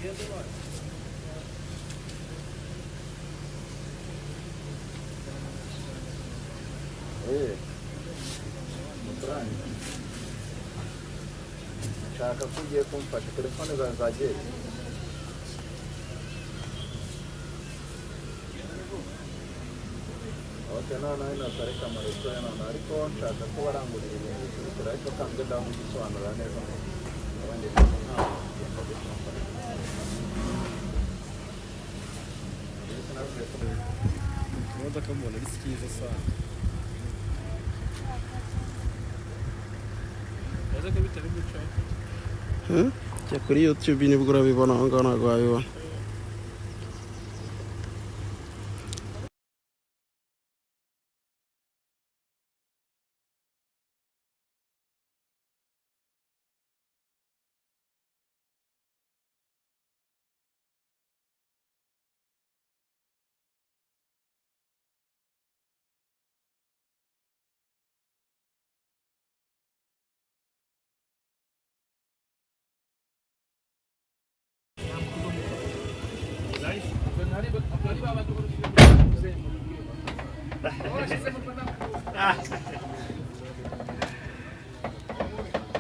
Amafaranga nshaka ko ugiye kumfasha, telefone zawe zagiye. Ok, noneho ino tariki amaresitora noneho, ariko nshaka ko barangurira ibintu bikurikira, ariko kandi ndamugisobanurira neza abandi ntabwo kugenda gutyo. Imodoka mbona ari cyiza sana. Yaza ko bitari guca. Jya kuri YouTube nibwo urabibona, aho ngaho ntabwo wabibona.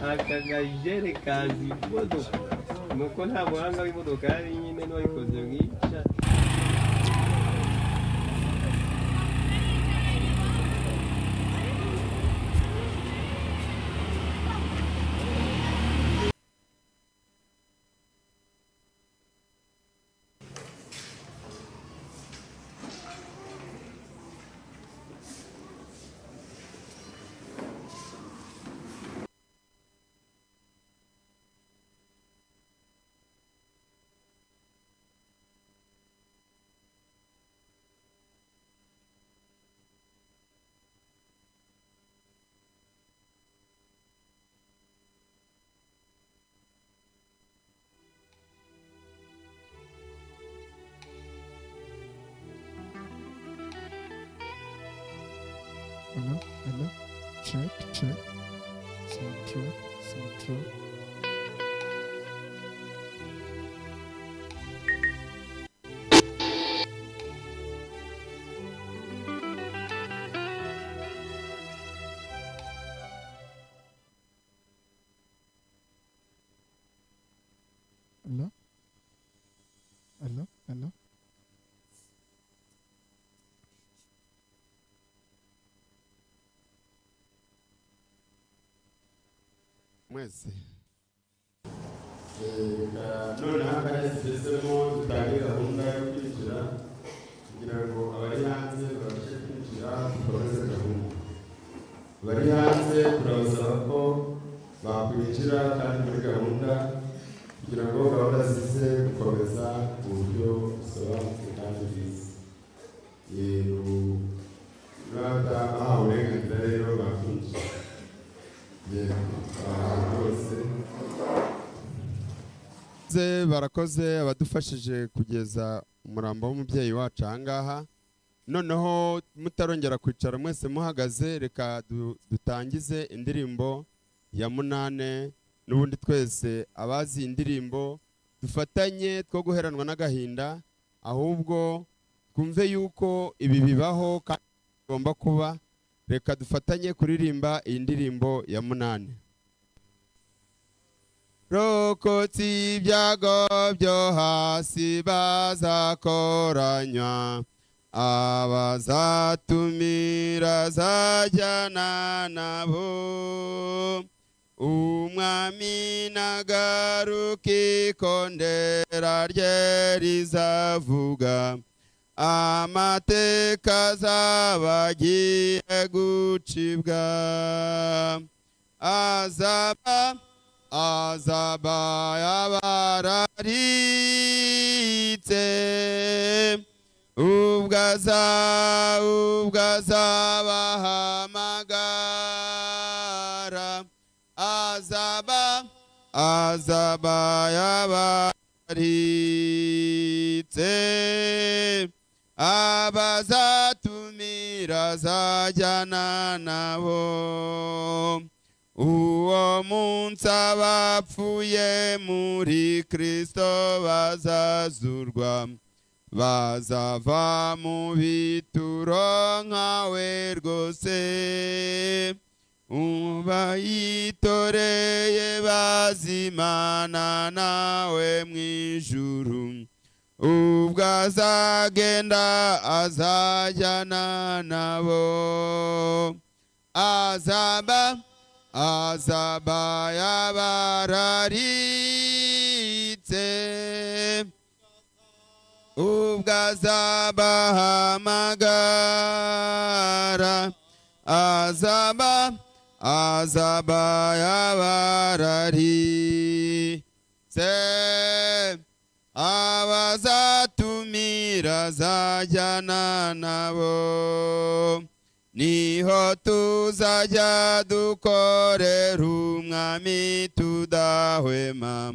Aka kajere kazi imodoka nuko nta muhanga w'imodoka yari nyine n'uwayikoze mwica. Hello, hello. Check, check. Sound check, sound check. Hello, hello, hello. Mwese noneho akanya tugezemo dutange gahunda yo kwinjira kugira ngo abari hanze babashe kwinjira, dukomeze gahunda. Abari hanze turabasaba ko bakwinjira kandi muri gahunda, kugira ngo gahunda zize gukomeza mu buryo busobanutse kandi bwiza. Yego, bahawe uburenganzira rero bakwinjira. Yego, rwose barakoze abadufashije kugeza umurambo w'umubyeyi wacu aha ngaha. Noneho mutarongera kwicara, mwese muhagaze, reka dutangize indirimbo ya munane. N'ubundi twese abazi iyi ndirimbo dufatanye, two guheranwa n'agahinda, ahubwo twumve yuko ibi bibaho kandi bigomba kuba. Reka dufatanye kuririmba iyi ndirimbo ya munane. Rokotsi ibyago byo hasi bazakoranywa, abazatumira zajyana nabo. Umwami nagaruka ikondera rye rizavuga, amateka azaba agiye gucibwa. Azaba yabararitse, ubwo azabahamagara. Azaba yabararitse, abazatumira azajyana nabo. Uwo munsi abapfuye muri Kristo bazazurwa, bazava mu bituro nkawe rwose. Ubayitoreye bazimana nawe mu ijuru, ubwo azagenda azajyana nabo. Azaba azaba yabararitse, ubwo azabahamagara. Azaba azaba yabararitse, abazatumira azajyana nabo. Niho tuzajya dukorera umwami tudahwema,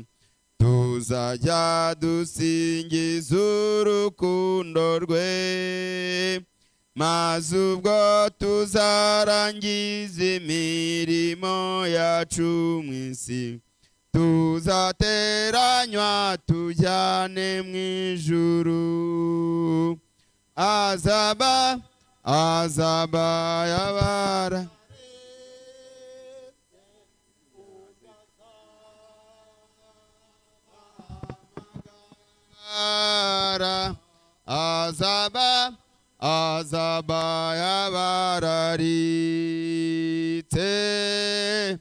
tuzajya dusingiza urukundo rwe. Maze ubwo tuzarangiza imirimo yacu mu isi, tuzateranywa tujyane mu ijuru. Azaba azaba yabara azaba azaba yabararitse,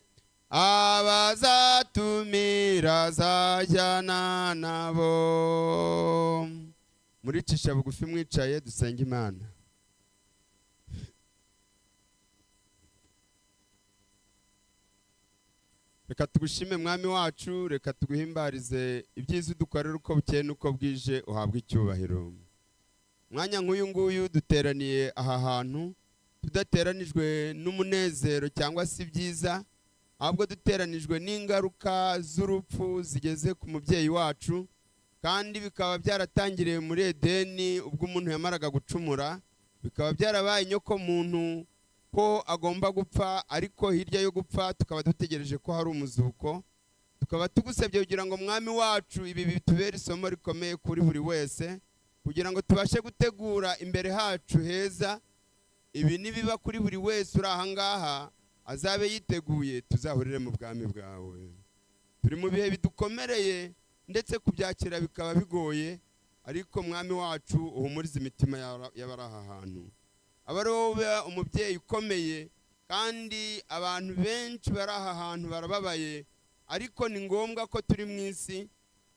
abazatumira azajyana nabo. Muricisha bugufi mwicaye dusenge Imana. Reka tugushime mwami wacu, reka tuguhimbarize ibyiza udukorera uko bukeye n'uko bwije, uhabwe icyubahiro. Mwanya nk'uyu nguyu duteraniye aha hantu tudateranijwe n'umunezero cyangwa se ibyiza, ahubwo duteranijwe n'ingaruka z'urupfu zigeze ku mubyeyi wacu, kandi bikaba byaratangiriye muri Edeni ubwo umuntu yamaraga gucumura, bikaba byarabaye inyoko muntu ko agomba gupfa, ariko hirya yo gupfa tukaba dutegereje ko hari umuzuko. Tukaba tugusabye kugira ngo mwami wacu ibi bitubere isomo rikomeye kuri buri wese, kugira ngo tubashe gutegura imbere hacu heza. Ibi nibiba kuri buri wese uri aha ngaha azabe yiteguye, tuzahurire mu bwami bwawe. Turi mu bihe bidukomereye ndetse kubyakira bikaba bigoye, ariko mwami wacu uhumurize imitima y'abari aha hantu. Abari wowe umubyeyi ukomeye, kandi abantu benshi bari aha hantu barababaye, ariko ni ngombwa ko turi mu isi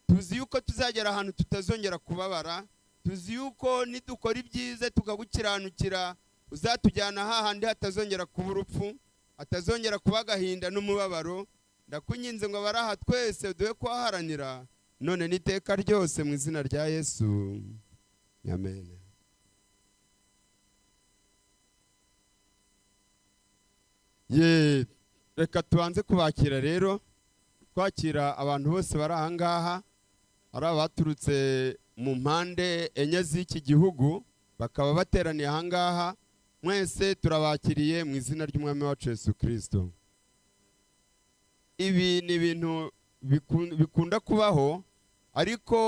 tuzi yuko tuzagera ahantu tutazongera kubabara, tuzi yuko nidukora ibyiza tukagukiranukira uzatujyana hahandi hatazongera kuba urupfu, hatazongera kuba agahinda n'umubabaro. Ndakunyinze ngo abari aha twese duhe kuhaharanira none n'iteka ryose mu izina rya Yesu, amen. Ye, reka tubanze kubakira rero, twakira abantu bose bari aha ngaha, ari abaturutse mu mpande enye z'iki gihugu bakaba bateraniye aha ngaha. Mwese turabakiriye mu izina ry'Umwami wacu Yesu Kristo. Ibi ni ibintu bikunda kubaho, ariko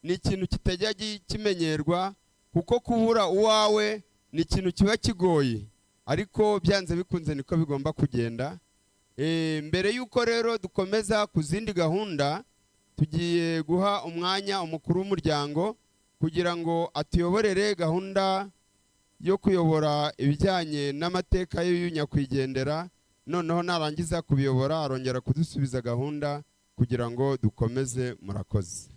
ni ikintu kitajya kimenyerwa, kuko kubura uwawe ni ikintu kiba kigoye, ariko byanze bikunze niko bigomba kugenda. Mbere yuko rero dukomeza ku zindi gahunda, tugiye guha umwanya umukuru w'umuryango kugira ngo atuyoborere gahunda yo kuyobora ibijyanye n'amateka y'uyu nyakwigendera. Noneho narangiza kubiyobora arongera kudusubiza gahunda kugira ngo dukomeze. Murakoze.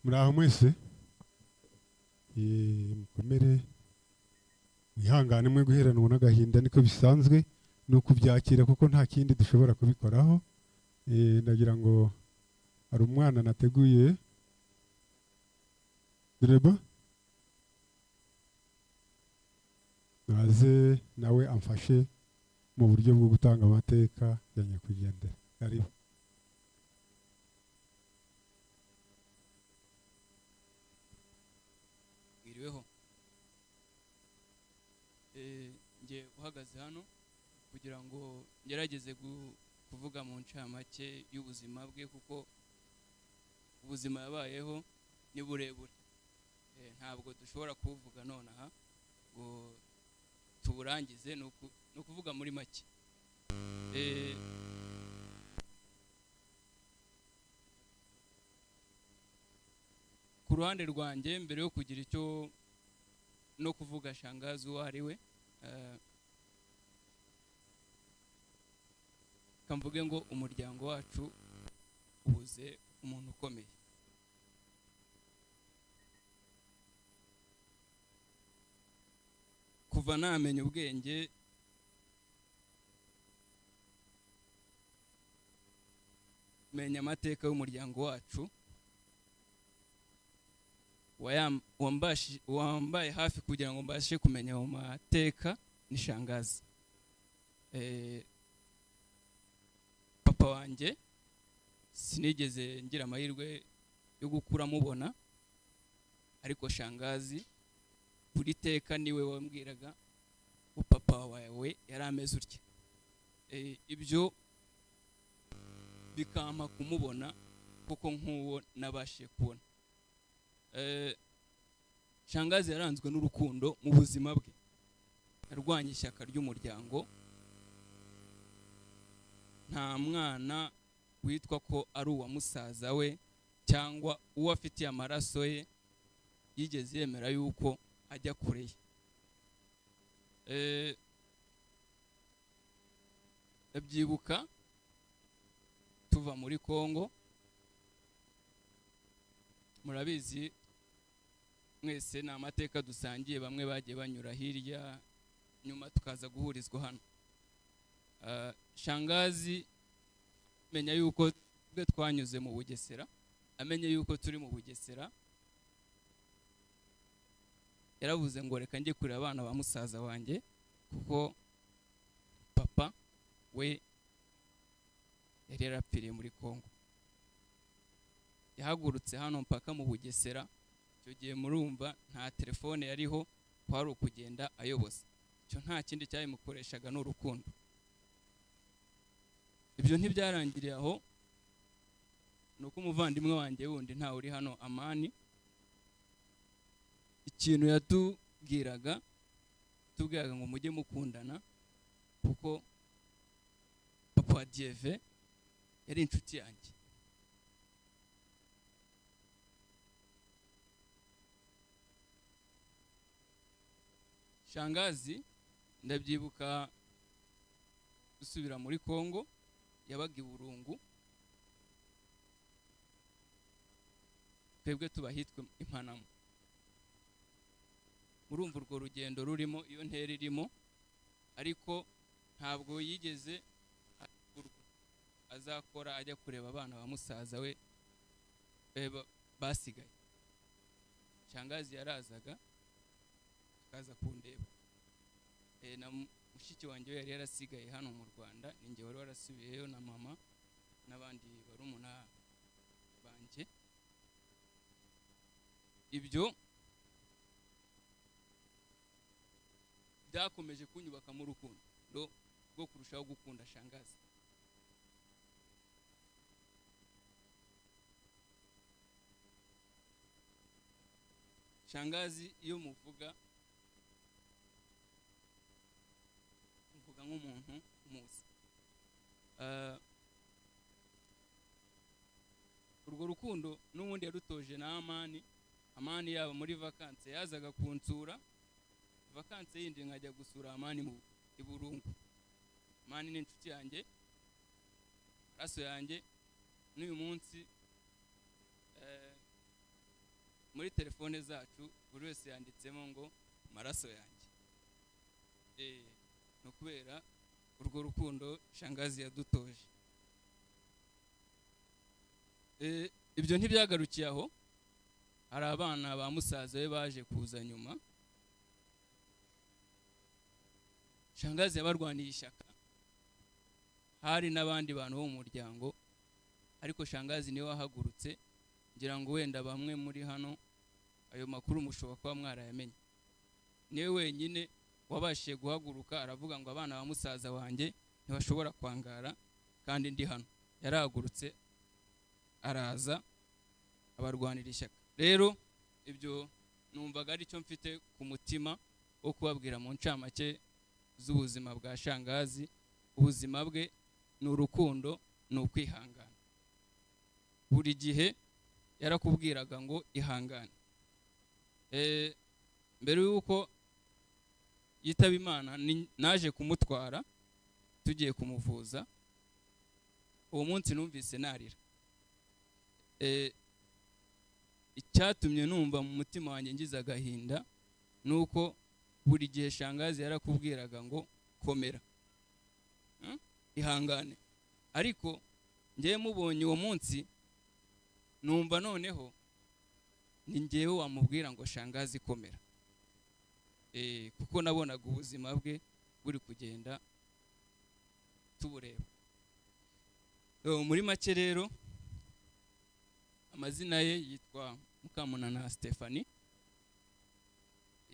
Muraho mwese, mukomere, mwihangane mwe guheranwa n'agahinda, niko bisanzwe, ni ukubyakira kuko nta kindi dushobora kubikoraho. Ndagira ngo hari umwana nateguye, Direba naze nawe amfashe mu buryo bwo gutanga amateka ya nyakwigendera. Karibu. Mwiriweho. Nge Uhagaze hano kugira ngo ngerageze kuvuga mu ncamake y'ubuzima bwe, kuko ubuzima yabayeho ni burebure. Ntabwo dushobora kubuvuga nonaha ngo tuburangize, ni ukuvuga muri make. Ku ruhande rwanjye, mbere yo kugira icyo no kuvuga shangazi uwo ari we, kamvuge ngo umuryango wacu ubuze umuntu ukomeye. Kuva namenya ubwenge, menya amateka y'umuryango wacu, wambaye hafi kugira ngo mbashe kumenya ayo mateka ni shangazi. Papa wanjye sinigeze ngira amahirwe yo gukura mubona, ariko shangazi buri teka niwe wambwiraga ngo papa wawe yari ameze utya. Ibyo bikampa kumubona kuko nk'uwo nabashije kubona. Shangazi yaranzwe n'urukundo mu buzima bwe, yarwanye ishyaka ry'umuryango. Nta mwana witwa ko ari uwa musaza we cyangwa uwo afitiye amaraso ye yigeze yemera yuko ajya kure ye. Ndabyibuka tuva muri Kongo, murabizi mwese ni amateka dusangiye, bamwe bagiye banyura hirya nyuma tukaza guhurizwa hano. Shangazi menya yuko twe twanyuze mu Bugesera, amenye yuko turi mu Bugesera, yaravuze ngo reka njye kureba abana ba musaza wanjye, kuko papa we yari yarapfiriye muri Kongo. Yahagurutse hano mpaka mu Bugesera. Icyo gihe murumva nta telefone yariho, kwari ukugenda ayoboza. Icyo nta kindi cyabimukoreshaga ni urukundo. Ibyo ntibyarangiriye aho, nuko umuvandimwe wanjye wundi ntawe uri hano, Amani, ikintu yatubwiraga, tubwiraga ngo mujye mukundana, kuko papa wa Dieve yari inshuti yanjye. Shangazi ndabyibuka gusubira muri Kongo, yabaga i Burungu, twebwe tuba hitwe Impanamo. Murumva urwo rugendo rurimo, iyo ntera irimo, ariko ntabwo yigeze azakora ajya kureba abana ba musaza we basigaye. Shangazi yarazaga akaza kundeba. Na mushiki wanjye we yari yarasigaye hano mu Rwanda, ninjye wari warasubiyeyo na mama n'abandi barumuna banjye. Ibyo byakomeje kunyubaka mu rukundo rwo kurushaho gukunda shangazi. Shangazi iyo muvuga, muvuga nk'umuntu umuzi. Urwo rukundo n'ubundi yarutoje na Amani. Amani yaba muri vacances yazaga kunsura, vacances yindi nkajya gusura Amani mu Iburungu. Amani ni inshuti yanjye, amaraso yanjye. N'uyu munsi muri telefone zacu buri wese yanditsemo ngo amaraso yanjye. No kubera urwo rukundo shangazi yadutoje. Ibyo ntibyagarukiye aho, hari abana ba musaza we baje kuza nyuma. Shangazi yabarwaniye ishyaka, hari n'abandi bantu bo mu muryango, ariko shangazi niwe wahagurutse. Ngira ngo wenda bamwe muri hano ayo makuru mushobora kuba mwarayamenye. Niwe wenyine wabashije guhaguruka aravuga ngo abana ba musaza wanjye ntibashobora kwangara kandi ndi hano. Yarahagurutse araza abarwanira ishyaka. Rero ibyo numvaga ari cyo mfite ku mutima wo kubabwira mu ncamake z'ubuzima bwa shangazi. Ubuzima bwe ni urukundo, ni ukwihangana. Buri gihe yarakubwiraga ngo ihangane. Mbere yuko yitaba Imana naje kumutwara tugiye kumuvuza. Uwo munsi numvise narira. Icyatumye numva mu mutima wanjye ngize agahinda nuko buri gihe shangazi yarakubwiraga ngo komera, ihangane. Ariko ngewe mubonye uwo munsi numva noneho ni ngewe wamubwira ngo shangazi komera, kuko nabonaga ubuzima bwe buri kugenda tubureba. Muri make rero amazina ye yitwa Mukamunana Stephanie,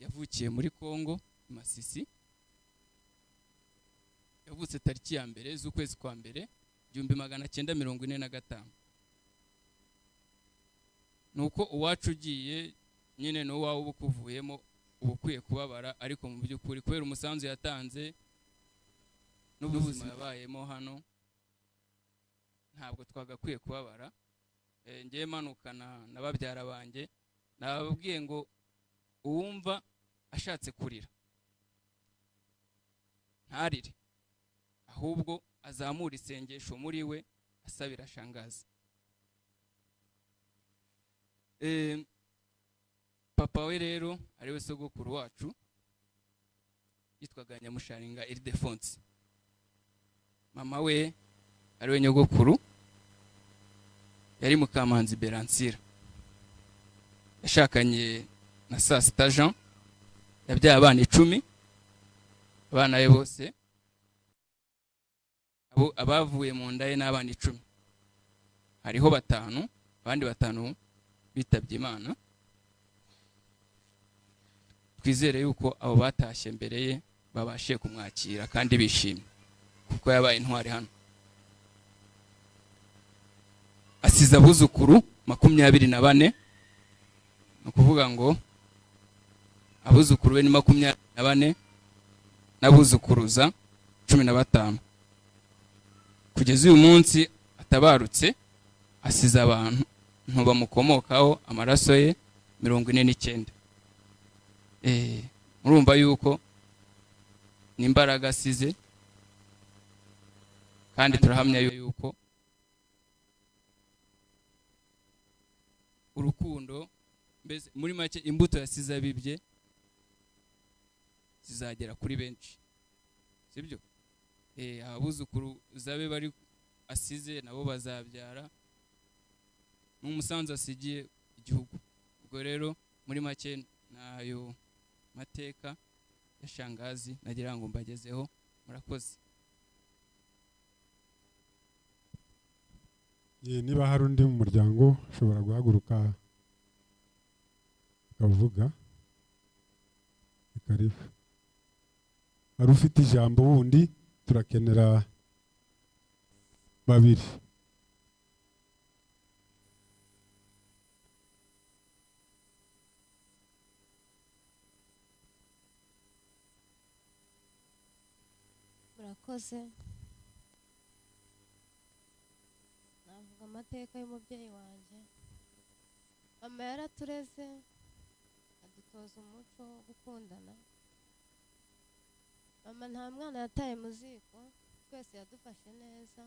yavukiye muri Kongo Masisi. Yavutse tariki ya 1 z'ukwezi kwa mbere 1945. Nuko uwacu ugiye nyine no wawe ubukuvuyemo ubukwiye kubabara, ariko mu by'ukuri kubera umusanzu yatanze n'ubuzima yabayemo hano ntabwo twagakwiye kubabara. Ngiye manukana na babyara banjye nababwiye ngo uwumva ashatse kurira ntarire, ahubwo azamura isengesho muri we asabira shangazi. Papa we rero ariwe sogokuru wacu yitwaga Nyamusharinga Ildefonse. Mama we ariwe nyogokuru yari Mukamanzi Beransira. Yashakanye na Sasita Jean, yabyaye abana 10. Abana be bose abo abavuye mu nda ye n'abana 10, hariho 5, abandi 5 bitabye Imana. Twizere yuko abo batashye mbere ye babashe kumwakira kandi bishimye, kuko yabaye intwari hano. Asize abuzukuru 24, ni ukuvuga ngo abuzukuru be ni 24 n'abuzukuruza 15. Kugeza uyu munsi atabarutse asize abantu bamukomokaho amaraso ye 49. Murumva yuko n'imbaraga asize, kandi turahamya yuko urukundo, mbese muri make imbuto yasize abibye zizagera kuri benshi, sibyo? Abuzukuru zabe bari asize nabo bazabyara, n'umusanzu asigiye igihugu. Ubwo rero muri make nayo mateka ya shangazi nagira ngo mbagezeho. Murakoze. Niba hari undi mu muryango ushobora guhaguruka akavuga, karibu. Hari ufite ijambo wundi? Turakenera babiri. Murakoze. Navuga amateka y'umubyeyi wanjye. Mama yaratureze adutoza umuco wo gukundana. Mama nta mwana yataye mu ziko, twese yadufashe neza.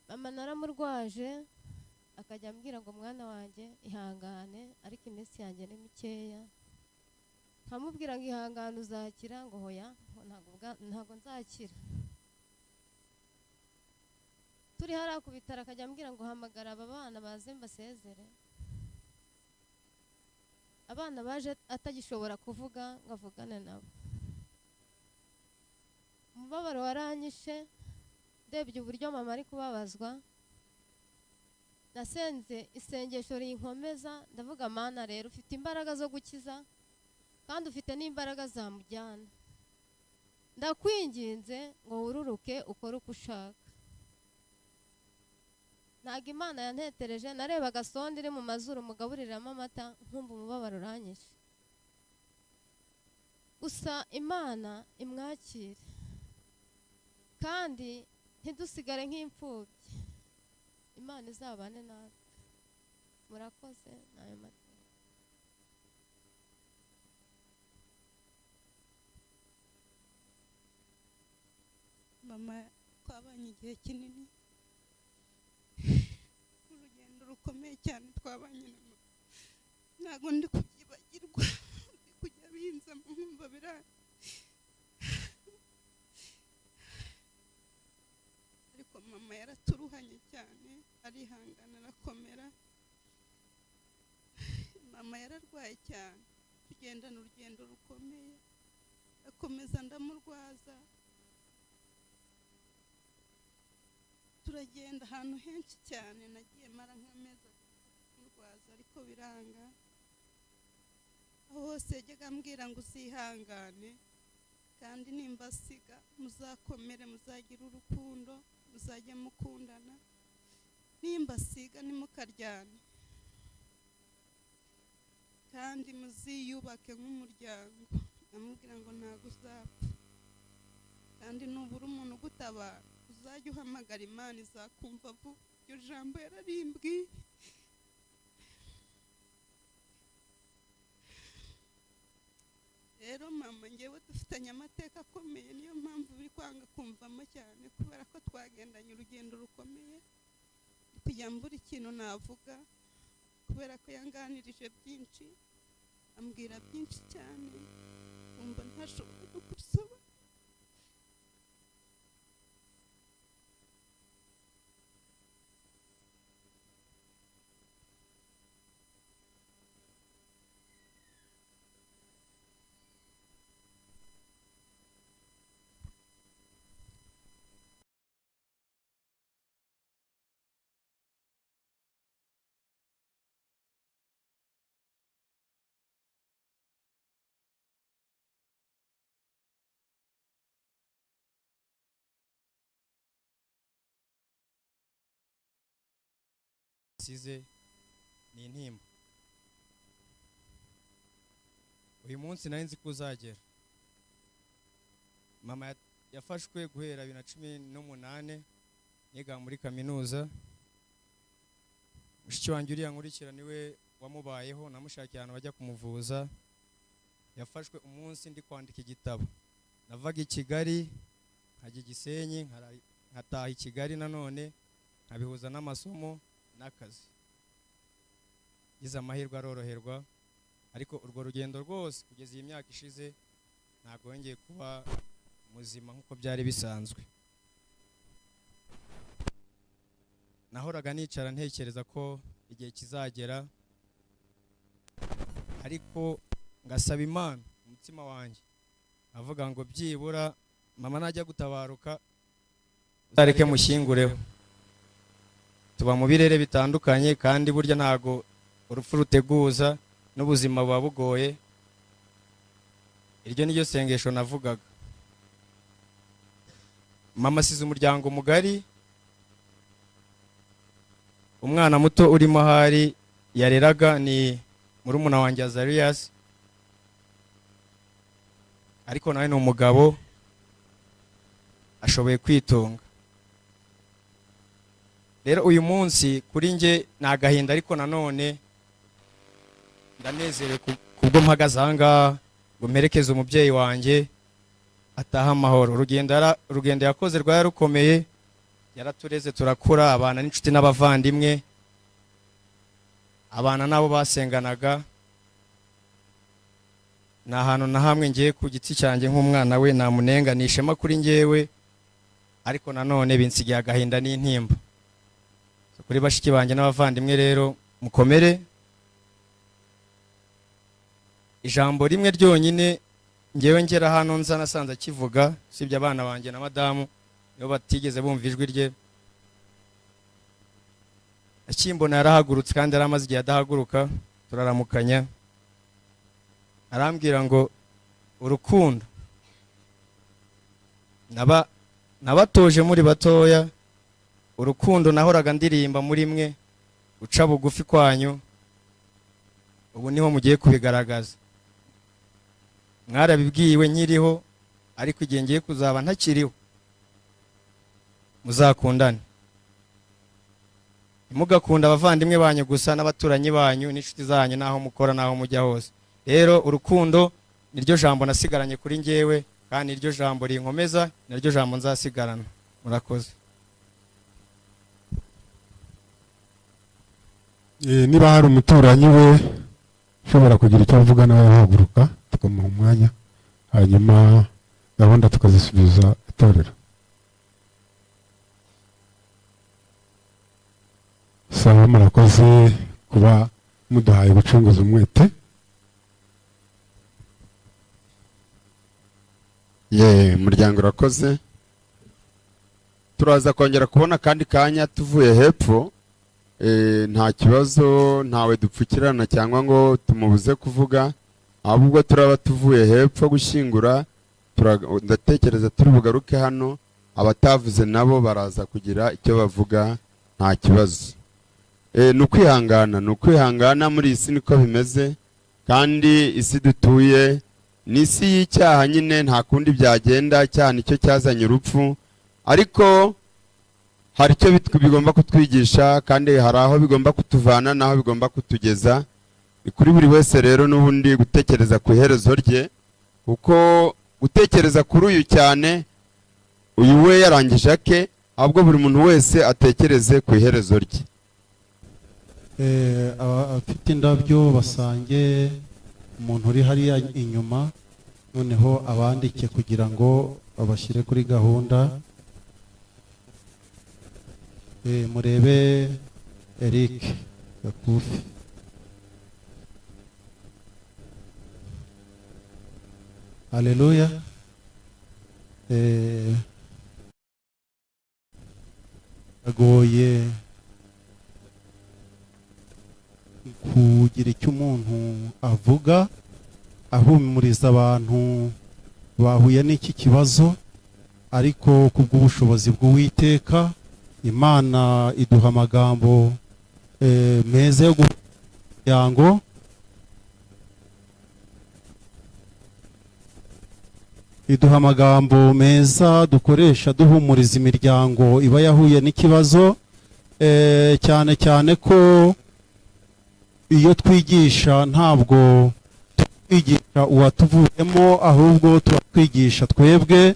Mama naramurwaje akajya ambwira ngo mwana wanjye ihangane, ariko iminsi yanjye ni mikeya. Nkamubwira ngo ihangane uzakira, ngo hoya ntabwo nzakira. Turi hariya ku bitaro akajya ambwira ngo hamagara aba bana baze mbasezere. Abana baje atagishobora kuvuga ngo avugane nabo. Umubabaro waranyishe ndebye uburyo mama ari kubabazwa. Nasenze isengesho rinkomeza, ndavuga Mana rero ufite imbaraga zo gukiza Kandi ufite n'imbaraga zamujyana. Ndakwinginze ngo wururuke ukore uko ushaka. Ntabwo Imana yantetereje, narebaga sonde iri mu mazuru mugaburiramo amata nkumva umubabaro uranyishe. Gusa Imana imwakire kandi ntidusigare nk'imfubyi. Imana izabane natwe. Murakoze nayo mata. Mama twabanye igihe kinini, urugendo rukomeye cyane twabanye na mama, ntabwo ndi kubyibagirwa, ndi kujya binzamo nkumva biranga. Ariko mama yaraturuhanye cyane, arihangana arakomera. Mama yararwaye cyane, tugendana urugendo rukomeye, akomeza ndamurwaza, turagenda ahantu henshi cyane, nagiye mara nk'amezi murwaza ariko biranga. Aho hose yajyaga ambwira ngo uzihangane, kandi nimbasiga muzakomere, muzagira urukundo, muzajye mukundana, nimbasiga ntimukaryane, kandi muziyubake nk'umuryango. Amubwira ngo ntabwo uzapfa, kandi nubura umuntu ugutabara uzajya uhamagara Imana izakumva vuba. Iryo jambo yararimbwiye. Rero mama ngewe dufitanye amateka akomeye, niyo mpamvu biri kwanga kumvamo cyane, kubera ko twagendanye urugendo rukomeye. Kujya mbura ikintu navuga, kubera ko yanganirije byinshi, ambwira byinshi cyane, kumva ntashobora no kubisobanura. Size ni intimba. Uyu munsi nari nzi ko uzagera. Mama yafashwe guhera 2018 niga muri kaminuza. Mushiki wanjye uriya nkurikira niwe wamubayeho, namushakiye ahantu bajya kumuvuza. Yafashwe umunsi ndi kwandika igitabo. Navaga i Kigali nkajya i Gisenyi, nkataha i Kigali nanone nkabihuza n'amasomo n'akazi. Yize amahirwe aroroherwa, ariko urwo rugendo rwose kugeza iyi myaka ishize ntabwo yongeye kuba muzima nk'uko byari bisanzwe. Nahoraga nicara ntekereza ko igihe kizagera, ariko ngasaba Imana umutima wanjye avuga ngo byibura mama najya gutabaruka uzareke mushyingureho. Tuba mu birere bitandukanye, kandi burya ntago urupfu ruteguza n'ubuzima buba bugoye. Iryo niryo sengesho navugaga. Mama asize umuryango mugari, umwana muto urimo ahari yareraga ni murumuna wanjye Azarias, ariko nawe ni umugabo ashoboye kwitunga. Rero uyu munsi kuri nge ni agahinda, ariko nanone ndanezerewe kubwo mpagaze aha ngaha ngo mperekeze umubyeyi wanjye ataha amahoro. Urugendo yakoze rwari rukomeye, yaratureze turakura, abana n'inshuti n'abavandimwe, abana nabo basenganaga. Nta hantu na hamwe ngiye ku giti cyanjye nk'umwana we namunenga, ni ishema kuri ngewe, ariko nanone binsigiye agahinda n'intimba. Kuri bashiki banjye n'abavandimwe rero mukomere. Ijambo rimwe ryonyine ngewe ngera hano nza nasanze akivuga, usibye abana banjye na madamu nibo batigeze bumva ijwi rye. Akimbona yarahagurutse, kandi yari amaze igihe adahaguruka, turaramukanya. Arambwira ngo urukundo naba nabatoje muri batoya, urukundo nahoraga ndirimba muri mwe, uca bugufi kwanyu, ubu niho mugiye kubigaragaza. Mwarabibwiwe nkiriho, ariko igihe ngiye kuzaba ntakiriho muzakundane. Ntimugakunda abavandimwe banyu gusa, n'abaturanyi banyu n'inshuti zanyu, n'aho mukora n'aho mujya hose. Rero urukundo niryo jambo nasigaranye kuri njyewe, kandi niryo jambo rinkomeza, niryo jambo nzasigarana. Murakoze. Niba hari umuturanyi we ushobora kugira icyo avuga nawe yahaguruka, tukamuha umwanya, hanyuma gahunda tukazisubiza itorero. Sawa, murakoze kuba muduhaye gucunguza umwete. Ye, umuryango urakoze. Turaza kongera kubona kandi kanya tuvuye hepfo. Nta kibazo, ntawe dupfukirana cyangwa ngo tumubuze kuvuga, ahubwo turaba tuvuye hepfo gushyingura. Ndatekereza turi bugaruke hano, abatavuze nabo baraza kugira icyo bavuga, nta kibazo. Ni ukwihangana, ni ukwihangana muri iyi si niko bimeze, kandi isi dutuye ni isi y'icyaha nyine, nta kundi byagenda, icyaha nicyo cyazanye urupfu, ariko hari icyo bigomba kutwigisha, kandi hari aho bigomba kutuvana n'aho bigomba kutugeza. Ni kuri buri wese rero n'ubundi gutekereza ku iherezo rye, kuko gutekereza kuri uyu cyane, uyu we yarangije ake, ahubwo buri muntu wese atekereze ku iherezo rye. Abafite indabyo basange umuntu uri hariya inyuma, noneho abandike kugira ngo babashyire kuri gahunda. Murebe Eric Gakufi. Haleluya. Agoye kugira icyo umuntu avuga ahumuriza abantu bahuye n'iki kibazo, ariko kubw'ubushobozi bw'Uwiteka Imana iduha amagambo meza yo guyango. Iduha amagambo meza dukoresha duhumuriza imiryango iba yahuye n'ikibazo, cyane cyane ko iyo twigisha ntabwo twigisha uwatuvuyemo, ahubwo tuba twigisha twebwe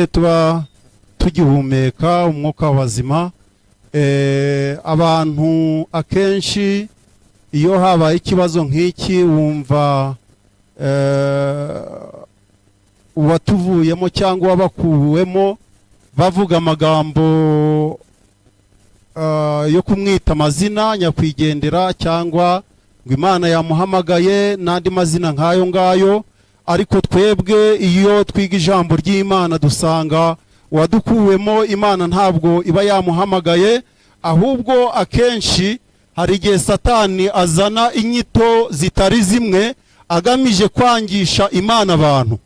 tuba tugihumeka umwuka w'abazima. Abantu akenshi iyo habaye ikibazo nk'iki wumva uwatuvuyemo cyangwa uwabakuwemo bavuga amagambo yo kumwita amazina nyakwigendera, cyangwa ngo Imana yamuhamagaye n'andi mazina nk'ayo ngayo. Ariko twebwe iyo twiga ijambo ry'Imana dusanga uwadukuwemo Imana ntabwo iba yamuhamagaye, ahubwo akenshi hari igihe Satani azana inyito zitari zimwe agamije kwangisha Imana abantu,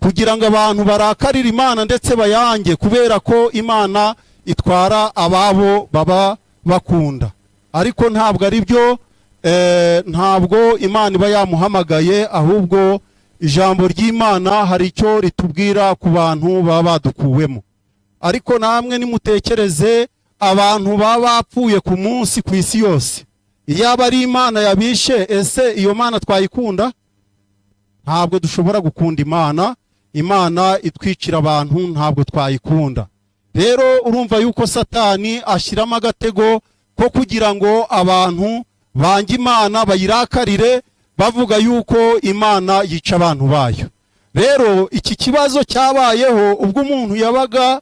kugira ngo abantu barakarire Imana ndetse bayange, kubera ko Imana itwara ababo baba bakunda. Ariko ntabwo ari byo, ntabwo Imana iba yamuhamagaye, ahubwo ijambo ry'Imana hari icyo ritubwira ku bantu baba badukuwemo. Ariko namwe nimutekereze abantu baba bapfuye ku munsi ku isi yose, iyaba ari Imana yabishe, ese iyo Mana twayikunda? Ntabwo dushobora gukunda Imana. Imana itwicira abantu ntabwo twayikunda. Rero urumva yuko Satani ashyiramo agatego ko kugira ngo abantu bange Imana bayirakarire, bavuga yuko Imana yica abantu bayo. Rero iki kibazo cyabayeho ubwo umuntu yabaga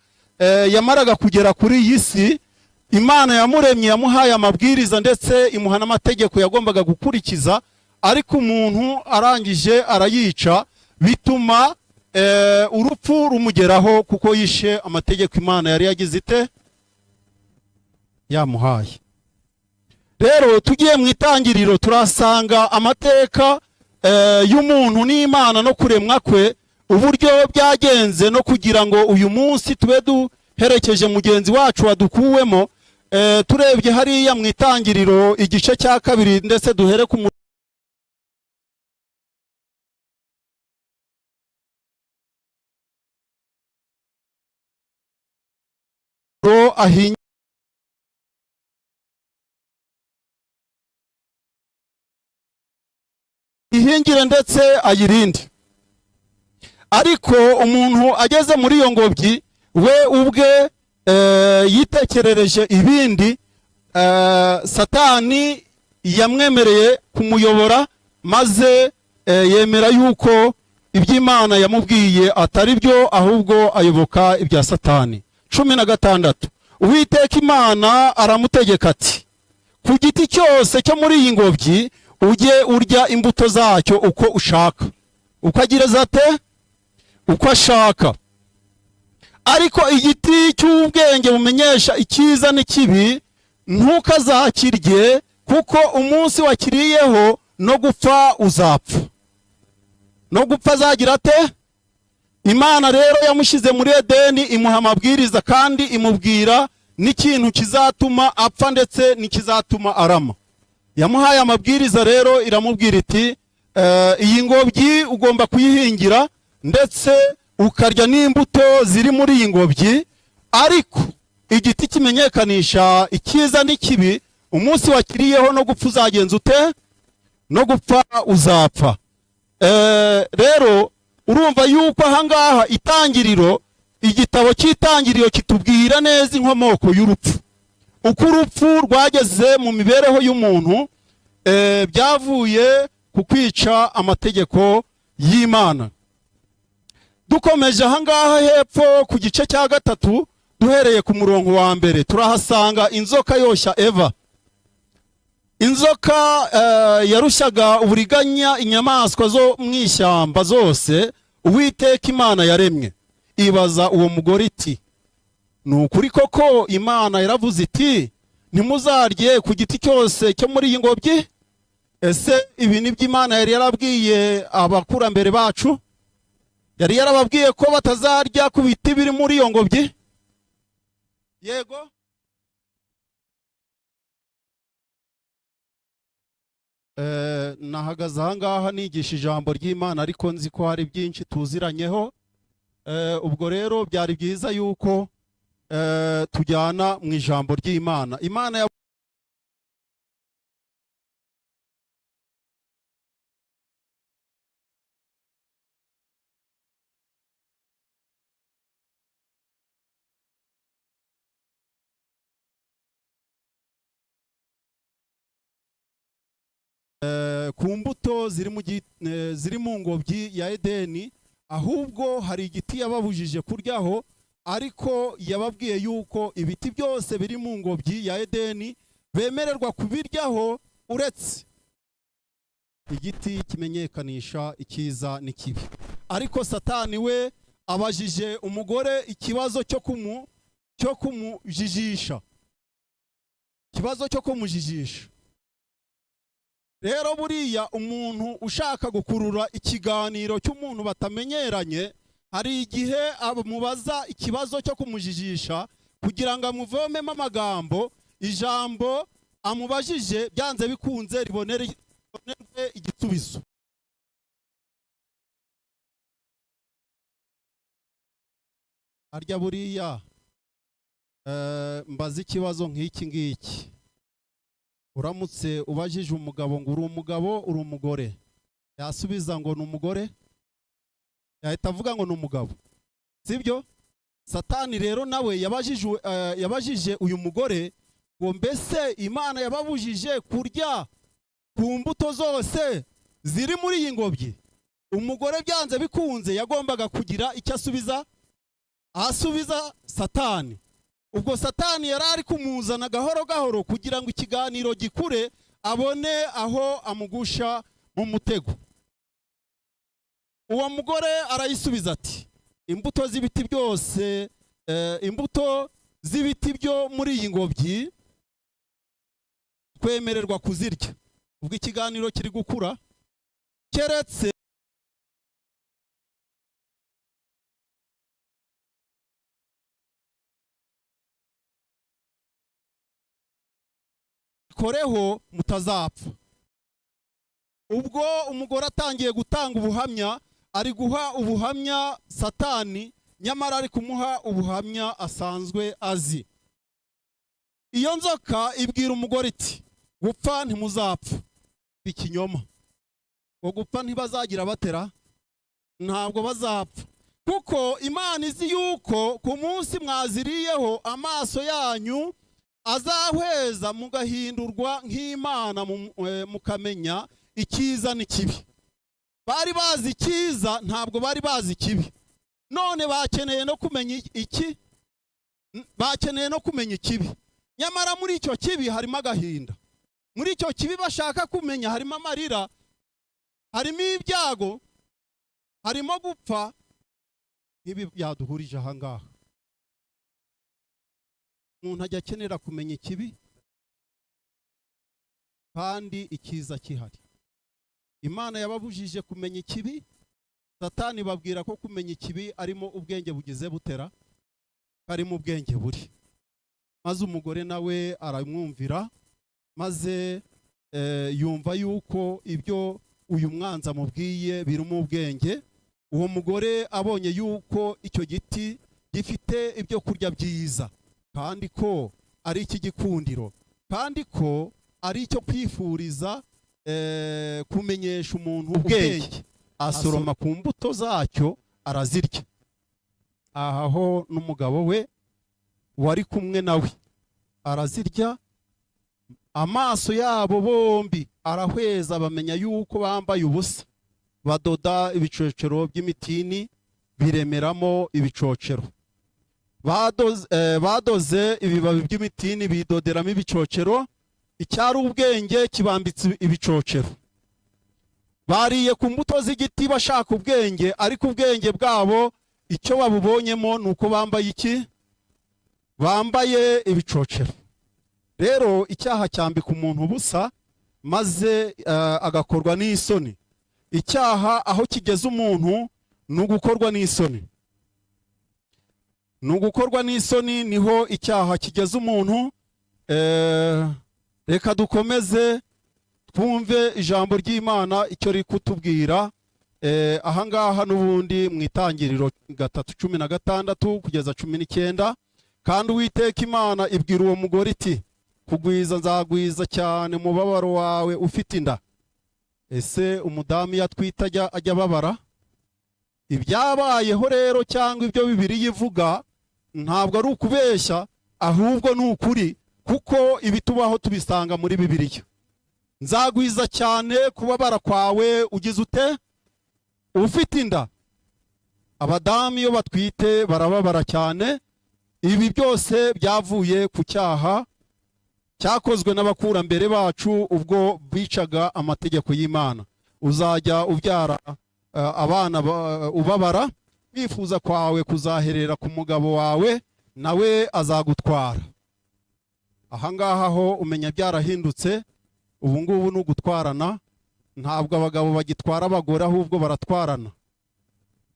yamaraga kugera kuri iyi si, Imana yamuremye yamuhaye amabwiriza ndetse imuha n'amategeko yagombaga gukurikiza, ariko umuntu arangije arayica, bituma urupfu rumugeraho kuko yishe amategeko Imana yari yagize ite yamuhaye. Rero tugiye mu itangiriro turasanga amateka y'umuntu n'Imana no kuremwa kwe, uburyo byagenze no kugira ngo uyu munsi tube duherekeje mugenzi wacu wadukuwemo. Turebye hariya mu itangiriro igice cya 2, ndetse duhere ku ihingire ndetse ayirinde. Ariko umuntu ageze muri iyo ngobyi, we ubwe yitekerereje ibindi. Satani yamwemereye kumuyobora, maze yemera yuko iby'Imana yamubwiye atari byo, ahubwo ayoboka ibya Satani. 16, Uwiteka Imana aramutegeka ati: ku giti cyose cyo muri iyi ngobyi ujye urya imbuto zacyo uko ushaka. Uko agira ate? Uko ashaka. Ariko igiti cy'ubwenge bumenyesha icyiza n'ikibi ntukazakirye, kuko umunsi wakiriyeho no gupfa uzapfa. No gupfa azagira ate? Imana rero yamushyize muri Edeni, imuha amabwiriza kandi imubwira n'ikintu kizatuma apfa ndetse n'ikizatuma arama. Yamuhaye amabwiriza rero, iramubwira iti: iyi ngobyi ugomba kuyihingira ndetse ukarya n'imbuto ziri muri iyi ngobyi, ariko igiti kimenyekanisha icyiza n'ikibi umunsi wakiriyeho no gupfa uzagenza ute? No gupfa uzapfa. Rero urumva yuko ahangaha itangiriro, igitabo cy'itangiriro kitubwira neza inkomoko y'urupfu, uko urupfu rwageze mu mibereho y'umuntu. Byavuye ku kwica amategeko y'Imana. Dukomeje ahangaha hepfo ku gice cya 3, duhereye ku murongo wa 1, turahasanga inzoka yoshya Eva. Inzoka yarushyaga uburiganya inyamaswa zo mu ishyamba zose Uwiteka Imana yaremye. Ibaza uwo mugore iti: ni ukuri koko Imana yaravuze iti ntimuzarye ku giti cyose cyo muri iyi ngobyi? Ese ibi ni byo Imana yari yarabwiye abakurambere bacu? Yari yarababwiye ko batazarya ku biti biri muri iyo ngobyi? Yego. Nahagaze ahangaha nigisha ijambo ry'Imana, ariko nzi ko hari byinshi tuziranyeho. Ubwo rero byari byiza yuko tujyana mu ijambo ry'Imana. Imana ku mbuto ziri mu ngobyi ya Edeni, ahubwo hari igiti yababujije kuryaho, ariko yababwiye yuko ibiti byose biri mu ngobyi ya Edeni bemererwa kubiryaho uretse igiti kimenyekanisha icyiza n'ikibi. Ariko Satani we abajije umugore ikibazo cyo kumujijisha. Ikibazo cyo kumujijisha. Rero buriya umuntu ushaka gukurura ikiganiro cy'umuntu batamenyeranye, hari igihe amubaza ikibazo cyo kumujijisha kugira ngo amuvomemo amagambo, ijambo amubajije byanze bikunze ribonerwe igisubizo. Arya buriya mbaza ikibazo nk'iki ngiki: uramutse ubajije umugabo ngo uri umugabo uri umugore, yasubiza ngo ni umugore? Yahita avuga ngo ni umugabo, sibyo? Satani rero nawe yabajije uyu mugore ngo mbese Imana yababujije kurya ku mbuto zose ziri muri iyi ngobyi? Umugore byanze bikunze yagombaga kugira icyo asubiza Satani. Ubwo Satani yari ari kumuzana gahoro gahoro kugira ngo ikiganiro gikure, abone aho amugusha mu mutego. Uwo mugore arayisubiza ati: imbuto z'ibiti byose, imbuto z'ibiti byo muri iyi ngobyi Twemererwa kuzirya. Ubwo ikiganiro kiri gukura, keretse koreho mutazapfa. Ubwo umugore atangiye gutanga ubuhamya, ari guha ubuhamya Satani, nyamara ari kumuha ubuhamya asanzwe azi. Iyo nzoka ibwira umugore iti: "Gupfa ntimuzapfa." Ikinyoma. Ngo gupfa ntibazagira batera, ntabwo bazapfa, kuko Imana izi yuko ku munsi mwaziriyeho amaso yanyu azahweza, mugahindurwa nk'Imana, mukamenya icyiza n'ikibi. Bari bazi icyiza, ntabwo bari bazi ikibi. None bakeneye no kumenya iki? Bakeneye no kumenya ikibi. Nyamara muri icyo kibi harimo agahinda, muri icyo kibi bashaka kumenya harimo amarira, harimo ibyago, harimo gupfa. Ibi byaduhurije aha ngaha. Umuntu ajya akenera kumenya ikibi kandi icyiza kihari. Imana yababujije kumenya ikibi, Satani babwira ko kumenya ikibi arimo ubwenge bugize butera, karimo ubwenge buri. Maze umugore nawe aramwumvira, maze yumva yuko ibyo uyu mwanzi amubwiye birimo ubwenge. Uwo mugore abonye yuko icyo giti gifite ibyo kurya byiza, kandi ko ari ik'igikundiro, kandi ko ari icyo kwifuriza kumenyesha umuntu ubwenge, asoroma ku mbuto zacyo arazirya. Aho n'umugabo we wari kumwe nawe arazirya. Amaso yabo bombi arahweza, bamenya yuko bambaye ubusa. Badoda ibicocero by'imitini, biremeramo ibicocero. Badoze ibibabi by'imitini, bidoderamo ibicocero. Icyari ubwenge kibambitse ibicocero. Bariye ku mbuto z'igiti bashaka ubwenge, ariko ubwenge bwabo icyo babubonyemo ni uko bambaye iki? Bambaye ibicocero. Rero icyaha cyambika umuntu ubusa, maze agakorwa n'isoni. Icyaha aho kigeze umuntu ni ugukorwa n'isoni, ni ugukorwa n'isoni, niho icyaha kigeze umuntu. Reka dukomeze twumve ijambo ry'Imana icyo riri kutubwira. Ahangaha n'ubundi mu Itangiriro 3:16 kugeza 19. Kandi Uwiteka Imana ibwira uwo mugore iti: "Kugwiza nzagwiza cyane umubabaro wawe ufite inda." Ese umudamu iyo atwite ajya ababara? Ibyabayeho rero cyangwa ibyo Bibiliya ivuga ntabwo ari ukubeshya, ahubwo ni ukuri, kuko ibitubaho tubisanga muri Bibiliya. Nzagwiza cyane kubabara kwawe ugize ute? Ufite inda. Abadamu iyo batwite barababara cyane. Ibi byose byavuye ku cyaha cyakozwe n'abakurambere bacu ubwo bicaga amategeko y'Imana. Uzajya ubyara abana ubabara, wifuza kwawe kuzaherera ku mugabo wawe, nawe azagutwara. Ahangaha ho umenya byarahindutse, ubu ngubu ni ugutwarana. Ntabwo abagabo bagitwara abagore, ahubwo baratwarana.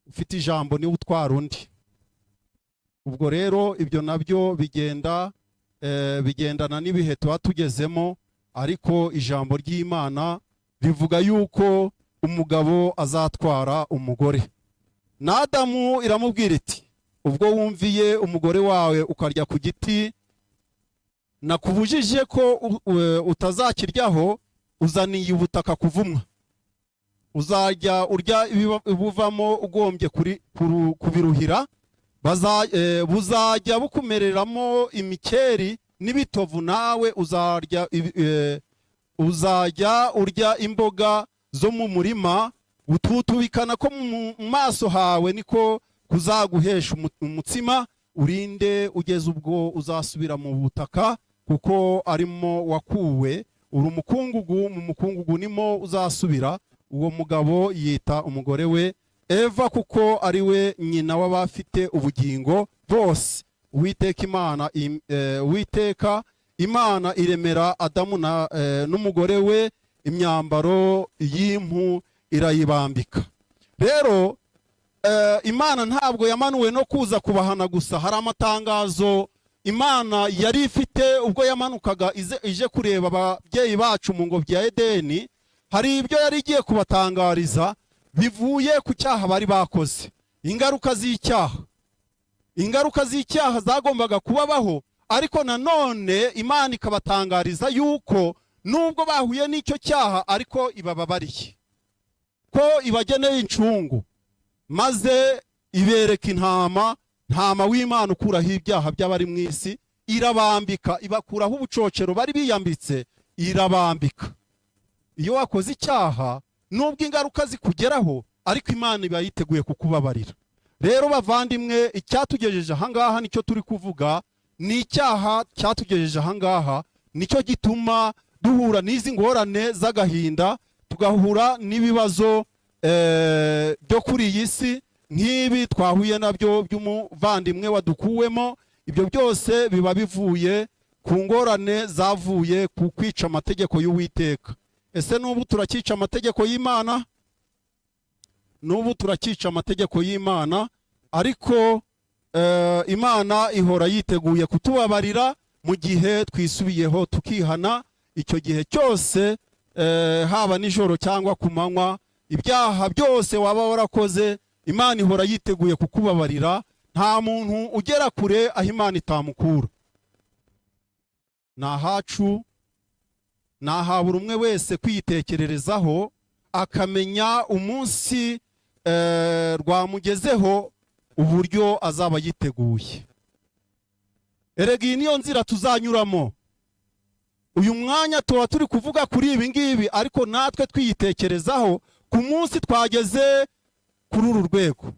Ufite ijambo niwe utwara undi. Ubwo rero ibyo nabyo bigenda bigendana n'ibihe tuba tugezemo, ariko ijambo ry'Imana rivuga yuko umugabo azatwara umugore. Na Adamu iramubwira iti: "Ubwo wumviye umugore wawe ukarya ku giti nakubujije ko utazakiryaho, uzaniye ubutaka kuvumwa. Uzajya urya ibuvamo ugombye kubiruhira, buzajya bukumereramo imikeri n'ibitovu, nawe uzajya urya imboga zo mu murima. Gututubikana ko mu maso hawe niko kuzaguhesha umutsima, urinde ugeze ubwo uzasubira mu butaka, kuko arimo wakuwe. Uri umukungugu, mu mukungugu nimo uzasubira." Uwo mugabo yita umugore we Eva, kuko ari we nyina w'abafite ubugingo bose. Uwiteka Imana, Uwiteka Imana iremera Adamu n'umugore we imyambaro y'impu, irayibambika. Rero Imana ntabwo yamanuwe no kuza kubahana gusa. Hari amatangazo Imana yari ifite ubwo yamanukaga ije kureba ababyeyi bacu mu ngobyi ya Edeni. Hari ibyo yari igiye kubatangariza bivuye ku cyaha bari bakoze, ingaruka z'icyaha zagombaga kubabaho. Ariko nanone Imana ikabatangariza yuko nubwo bahuye n'icyo cyaha, ariko ibababariye, ko ibageneye incungu, maze ibereka intama, ntama w'Imana ukuraho ibyaha by'abari mu isi. Irabambika, ibakuraho ubucocero bari biyambitse, irabambika. Iyo wakoze icyaha, nubwo ingaruka zikugeraho, ariko Imana iba yiteguye kukubabarira. Rero bavandimwe, icyatugejeje ahangaha nicyo turi kuvuga, ni icyaha cyatugejeje ahangaha. Nicyo gituma duhura n'izi ngorane z'agahinda, tugahura n'ibibazo byo kuri iyi si nk'ibi twahuye nabyo by'umuvandimwe wadukuwemo. Ibyo byose biba bivuye ku ngorane zavuye ku kwica amategeko y'Uwiteka. Ese n'ubu turakica amategeko y'Imana? N'ubu turakica amategeko y'Imana, ariko Imana ihora yiteguye kutubabarira mu gihe twisubiyeho tukihana. Icyo gihe cyose, haba nijoro cyangwa ku manywa, ibyaha byose waba warakoze, Imana ihora yiteguye kukubabarira. Nta muntu ugera kure aho Imana itamukura. Ni ahacu, ni aha buri umwe wese kwiyitekererezaho, akamenya umunsi rwamugezeho uburyo azaba yiteguye. Erega iyi niyo nzira tuzanyuramo. Uyu mwanya tuba turi kuvuga kuri ibi ngibi, ariko natwe twiyitekerezaho ku munsi twageze kuri uru rwego.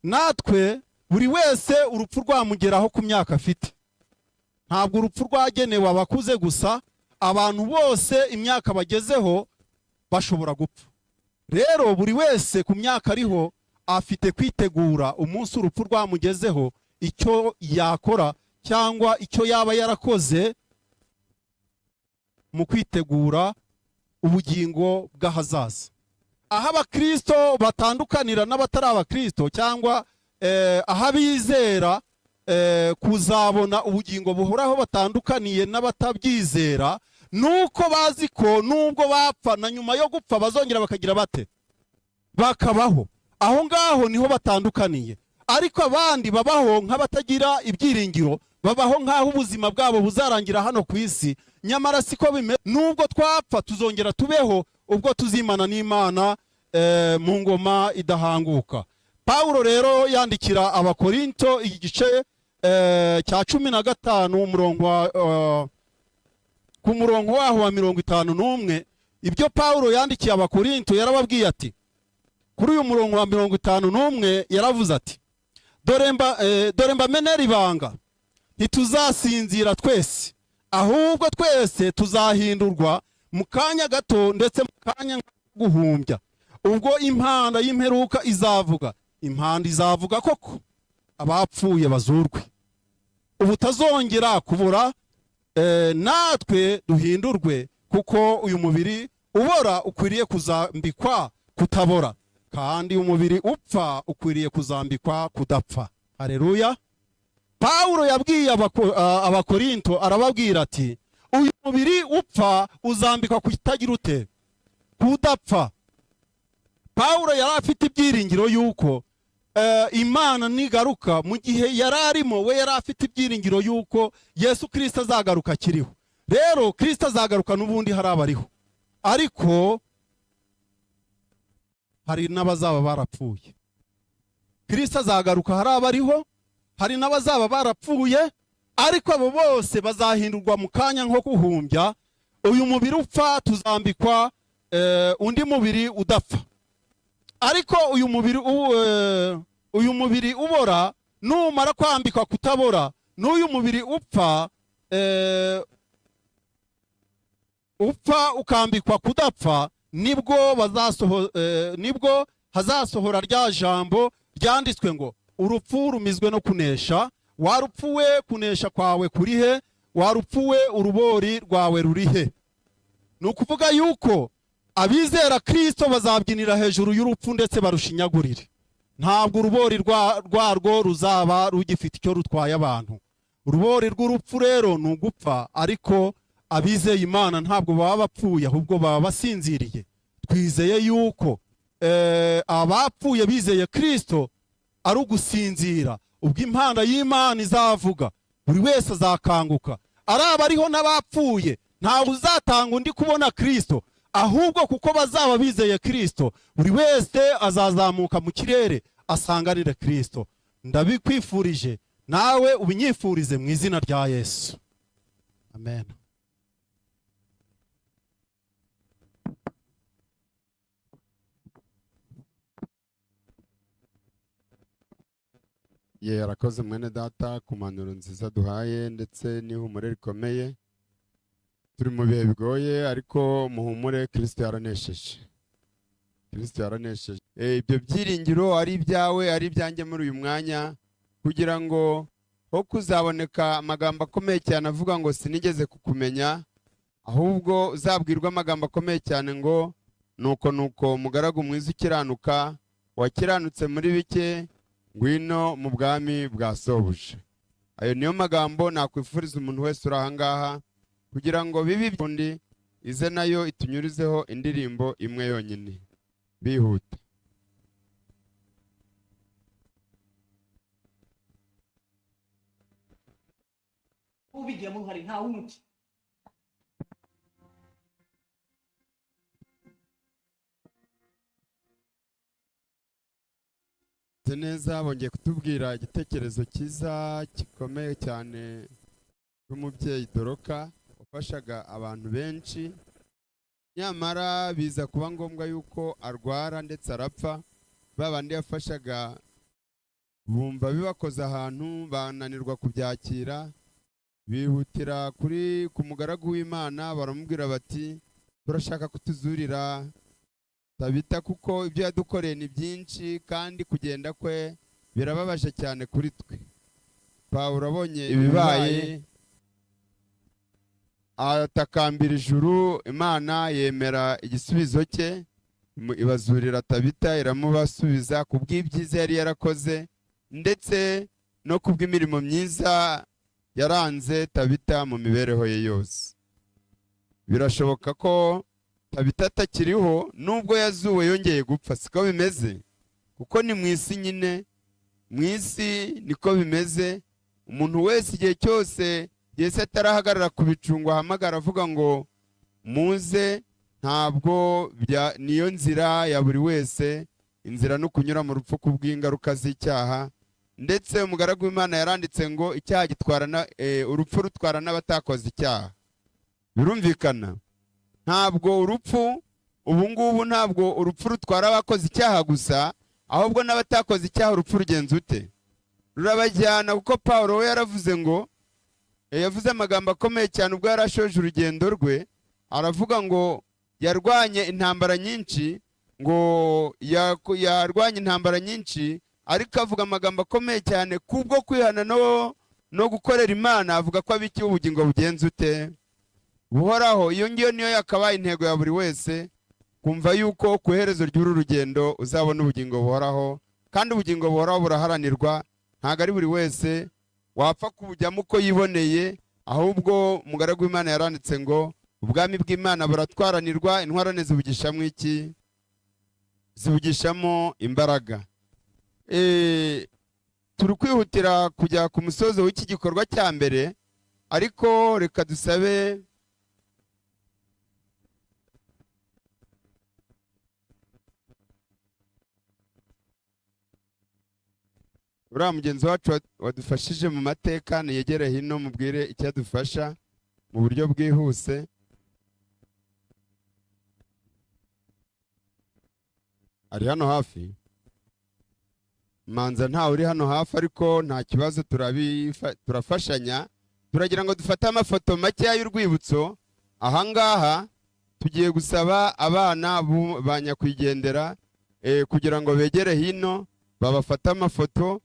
Natwe buri wese urupfu rwamugeraho ku myaka afite. Ntabwo urupfu rwagenewe abakuze gusa, abantu bose imyaka bagezeho bashobora gupfa. Rero buri wese ku myaka ariho afite kwitegura umunsi urupfu rwamugezeho, icyo yakora cyangwa icyo yaba yarakoze mu kwitegura ubugingo bw'ahazaza. Aho abakristo batandukanira n'abatari abakristo, cyangwa aho abizera kuzabona ubugingo buhoraho batandukaniye n'abatabyizera, nuko bazi ko nubwo bapfa, na nyuma yo gupfa bazongera bakagira bate? Bakabaho. Aho ngaho niho batandukaniye. Ariko abandi babaho nk'abatagira ibyiringiro, babaho nk'aho ubuzima bwabo buzarangira hano ku isi. Nyamara siko bimeze. Nubwo twapfa, tuzongera tubeho ubwo tuzimana n'Imana mu ngoma idahanguka. Pawulo rero yandikira Abakorinto igice cya 15, umurongo wa ku murongo waho wa 51, ibyo Pawulo yandikiye Abakorinto, yarababwiye ati, kuri uyu murongo wa 51 yaravuze ati: "Dore mbamenera ibanga: ntituzasinzira twese, ahubwo twese tuzahindurwa mu kanya gato, ndetse mu kanya guhumbya, ubwo impanda y'imperuka izavuga. Impanda izavuga koko, abapfuye bazurwe ubutazongera kubura, natwe duhindurwe. Kuko uyu mubiri ubora ukwiriye kuzambikwa kutabora, kandi umubiri upfa ukwiriye kuzambikwa kudapfa." Hareruya! Pawulo yabwiye Abakorinto, arababwira ati: "Uyu mubiri upfa uzambikwa kutagira ute? Kudapfa." Pawulo yari afite ibyiringiro yuko Imana nigaruka, mu gihe yari arimo we yari afite ibyiringiro yuko Yesu Kirisito azagaruka akiriho. Rero Kirisito azagaruka n'ubundi hari abariho, ariko hari n'abazaba barapfuye. Kirisito azagaruka hari abariho, hari n'abazaba barapfuye, ariko abo bose bazahindurwa mu kanya nko guhumbya. Uyu mubiri upfa tuzambikwa undi mubiri udapfa, ariko uyu mubiri ubora numara kwambikwa kutabora, n'uyu mubiri upfa ukambikwa kudapfa, nibwo hazasohora rya jambo ryanditswe ngo: "Urupfu rumizwe no kunesha. Wa rupfu we, kunesha kwawe kuri he?" Warupfuwe, urubori rwawe rurihe? Ni ukuvuga yuko abizera Kristo bazabyinira hejuru y'urupfu ndetse barushinyagurire. Ntabwo urubori rwarwo ruzaba rugifite icyo rutwaye abantu. Urubori rw'urupfu rero ni ugupfa, ariko abizeye Imana ntabwo baba bapfuye, ahubwo baba basinziriye. Twizeye yuko abapfuye bizeye Kristo ari ugusinzira. Ubwo impanda y'Imana izavuga, buri wese azakanguka, ari abariho n'abapfuye. Ntawe uzatanga undi kubona Kristo, ahubwo kuko bazaba bizeye Kristo, buri wese azazamuka mu kirere asanganire Kristo. Ndabikwifurije, nawe ubinyifurize mu izina rya Yesu, amen. Ye, arakoze mwene data ku mpanuro nziza duhaye ndetse n'ihumure rikomeye. Turi mu bihe bigoye, ariko muhumure, Kristo yaranesheje. Kristo yaranesheje. Ibyo byiringiro ari ibyawe, ari ibyanjye muri uyu mwanya, kugira ngo ho kuzaboneka amagambo akomeye cyane avuga ngo sinigeze kukumenya, ahubwo uzabwirwa amagambo akomeye cyane ngo nuko nuko mugaragu mwiza ukiranuka, wakiranutse muri bike, ngwino mu bwami bwa sobuja. Ayo niyo magambo nakwifuriza umuntu wese uri aha ngaha, kugira ngo bibi undi ize nayo itunyurizeho indirimbo imwe yonyine bihuta. Ubigiramo uruhare nta wundi. Neza, bongeye kutubwira igitekerezo cyiza gikomeye cyane cy'umubyeyi Doroka wafashaga abantu benshi, nyamara biza kuba ngombwa yuko arwara ndetse arapfa. Babandi yafashaga bumva bibakoze ahantu, bananirwa kubyakira, bihutira kuri ku mugaragu w'Imana, baramubwira bati turashaka kutuzurira Tabita kuko ibyo yadukoreye ni byinshi kandi kugenda kwe birababaje cyane kuri twe. Pawulo abonye ibibaye atakambira ijuru, Imana yemera igisubizo cye, ibazurira Tabita, iramubasubiza kubw'ibyiza yari yarakoze ndetse no kubw'imirimo myiza yaranze Tabita mu mibereho ye yose. Birashoboka ko Tabita atakiriho nubwo yazuwe yongeye gupfa, siko bimeze, kuko ni mu isi nyine, mu isi niko bimeze. Umuntu wese igihe cyose Yesu atarahagarara ku bicungo ahamagara avuga ngo muze, ntabwo niyo nzira ya buri wese. Inzira no kunyura mu rupfu kubw'ingaruka z'icyaha, ndetse umugaragu w'Imana yaranditse ngo icyaha gitwara urupfu rutwara n'abatakoze icyaha. Birumvikana, ntabwo urupfu ubu ngubu, ntabwo urupfu rutwara abakoze icyaha gusa, ahubwo n'abatakoze icyaha urupfu rugenza ute? Rurabajyana. Kuko Pawulo we yaravuze ngo, yavuze amagambo akomeye cyane ubwo yarashoje urugendo rwe, aravuga ngo yarwanye intambara nyinshi, ngo yarwanye intambara nyinshi, ariko avuga amagambo akomeye cyane kubwo kwihana no gukorera Imana, avuga ko abikiye ubugingo bugenza ute? Buhoraho. Iyo ngiyo niyo yakabaye intego ya buri wese, kumva yuko ku iherezo ry'uru rugendo uzabona ubugingo buhoraho, kandi ubugingo buhoraho buraharanirwa, ntabwo ari buri wese wapfa kubujyamo uko yiboneye, ahubwo umugaragu w'Imana yaranditse ngo ubwami bw'Imana buratwaranirwa, intwarane zibugishamo iki? Zibugishamo imbaraga. Turi kwihutira kujya ku musozo w'iki gikorwa cya mbere, ariko reka dusabe uriya mugenzi wacu wadufashije mu mateka, niyegere hino mubwire icyadufasha mu buryo bwihuse. Ari hano hafi? Manza ntawe uri hano hafi, ariko nta kibazo, turafashanya. Turagira ngo dufate amafoto makeya y'urwibutso. Ahangaha tugiye gusaba abana ba nyakwigendera kugira ngo begere hino babafate amafoto.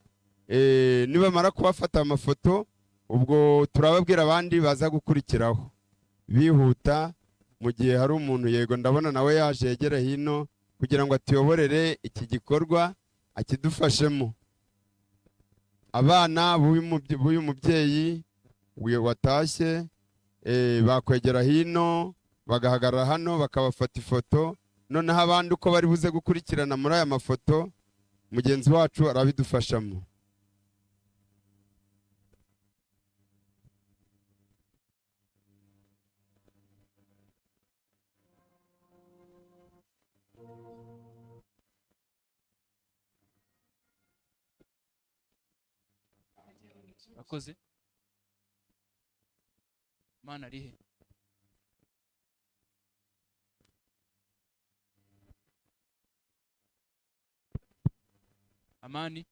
Nibamara kubafata amafoto, Ubwo turababwira abandi baza gukurikiraho bihuta mu gihe hari umuntu. Yego, ndabona nawe yaje, yegera hino kugira ngo atuyoborere iki gikorwa, akidufashemo. Abana b'uyu mubyeyi watashye bakwegera hino bagahagarara hano bakabafata ifoto. Noneho abandi uko bari buze gukurikirana muri aya mafoto, mugenzi wacu arabidufashamo. Akoze Mana arihe? Amani,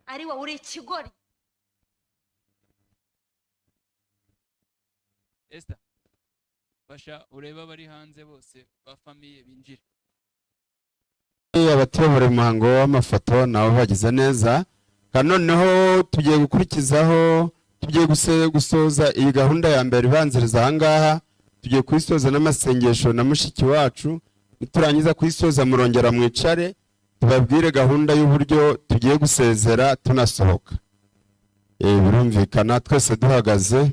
ari wowe uri ikigori. Esther, fasha urebe abari hanze bose ba famille binjire. Abatuyobora umuhango w'amafoto nabo bagize neza. Kandi noneho tugiye gukurikizaho, tugiye gusoza iyi gahunda ya mbere ibanziriza aha ngaha. Tugiye kuyisoza n'amasengesho na mushiki wacu. Niturangiza kuyisoza murongera mwicare tubabwire gahunda y'uburyo tugiye gusezera tunasohoka. Birumvikana twese duhagaze.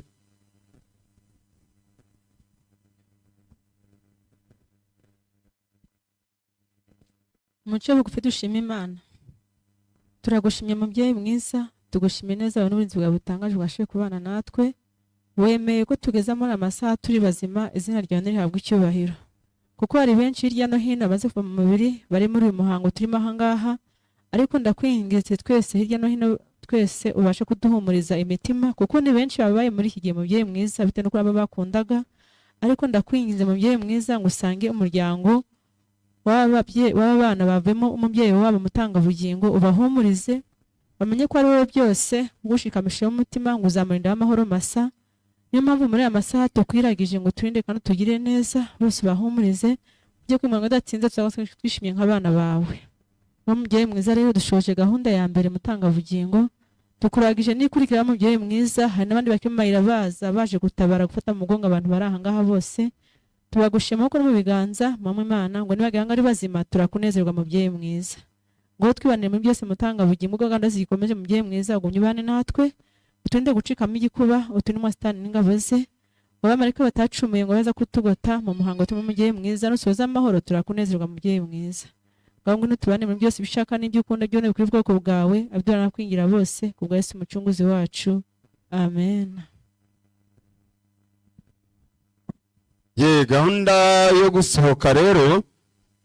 Muce bugufi dushima Imana. Turagushimye mubyeyi mwiza, tugushimye neza abantu n'uburinzi bwawe butangaje ubashe kubana natwe. Wemeye ko tugeza muri amasaha turi bazima, izina ryawe nirihabwe icyubahiro. Kuko hari benshi hirya no hino baze kuva mu mubiri bari muri uyu muhango turimo aha ngaha, ariko ndakwinginze twese hirya no hino twese ubashe kuduhumuriza imitima, kuko ni benshi babaye muri iki gihe mubyeyi mwiza bitewe n'uko baba bakundaga. Ariko ndakwinginze mubyeyi mwiza ngo usange umuryango w'abana bavemo umubyeyi wabo mutangabugingo, ubahumurize bamenye ko ari wowe byose, ugushikamishijeho umutima ngo uzamurinda amahoro masa. Niyo mpamvu muri aya masaha tukwiragije ngo turinde kandi tugire neza, bose bahumurize ujye kwimanga udatsinze, tuzaba twishimye nk'abana bawe. Mubyeyi mwiza rero dushoje gahunda ya mbere mutangabugingo, tukuragije n'ikurikira mubyeyi mwiza. Hari n'abandi bakimayira baza baje gutabara gufata mu mugongo abantu bari aha ngaha bose, tubagushima ko mu biganza mama Imana ngo nibaganga ari bazima turakunezerwa mubyeyi mwiza. Ngo twibanire muri byose mutangabugingo, ubwo gahunda zikomeje mubyeyi mwiza, ugumye ubane natwe, uturinde gucikamo igikuba, uturinde umwasitani n'ingabo ze, ngo abamarayika batacumuye ngo baza kutugota mu muhango turimo mubyeyi mwiza. Nusoza amahoro turakunezerwa mubyeyi mwiza. Ngaho ngwino tubane muri byose ibishaka n'ibyo ukunda byone bikwiye ubwoko bwawe, abdura nakwingira bose kubwa Yesu umucunguzi wacu. Amen. Ye gahunda yo gusohoka rero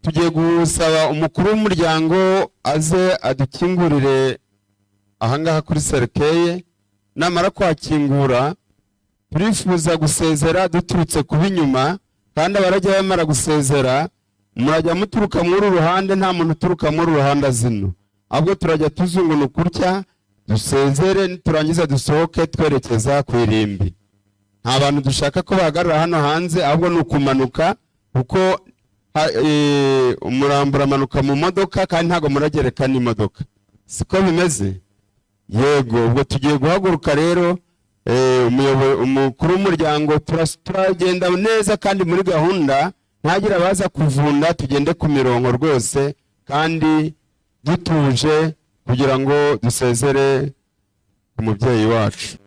tugiye gusaba umukuru w'umuryango aze adukingurire ahangaha kuri serikeye. Namara kwakingura turifuza gusezera duturutse kuba inyuma, kandi abarajya bamara gusezera murajya muturuka muri ruhande, nta muntu uturuka muri ruhande zino, ahubwo turajya tuzunguna kurya dusezere, niturangiza dusohoke twerekeza ku irimbi. Nta bantu dushaka ko bahagarara hano hanze, ahubwo ni ukumanuka kuko umurambo uramanuka mu modoka kandi ntabwo muragereka n'imodoka, siko bimeze? Yego, ubwo tugiye guhaguruka rero. Umukuru w'umuryango turagenda neza kandi muri gahunda, ntagira abaza kuvunda, tugende ku mirongo rwose kandi dutuje kugira ngo dusezere umubyeyi wacu.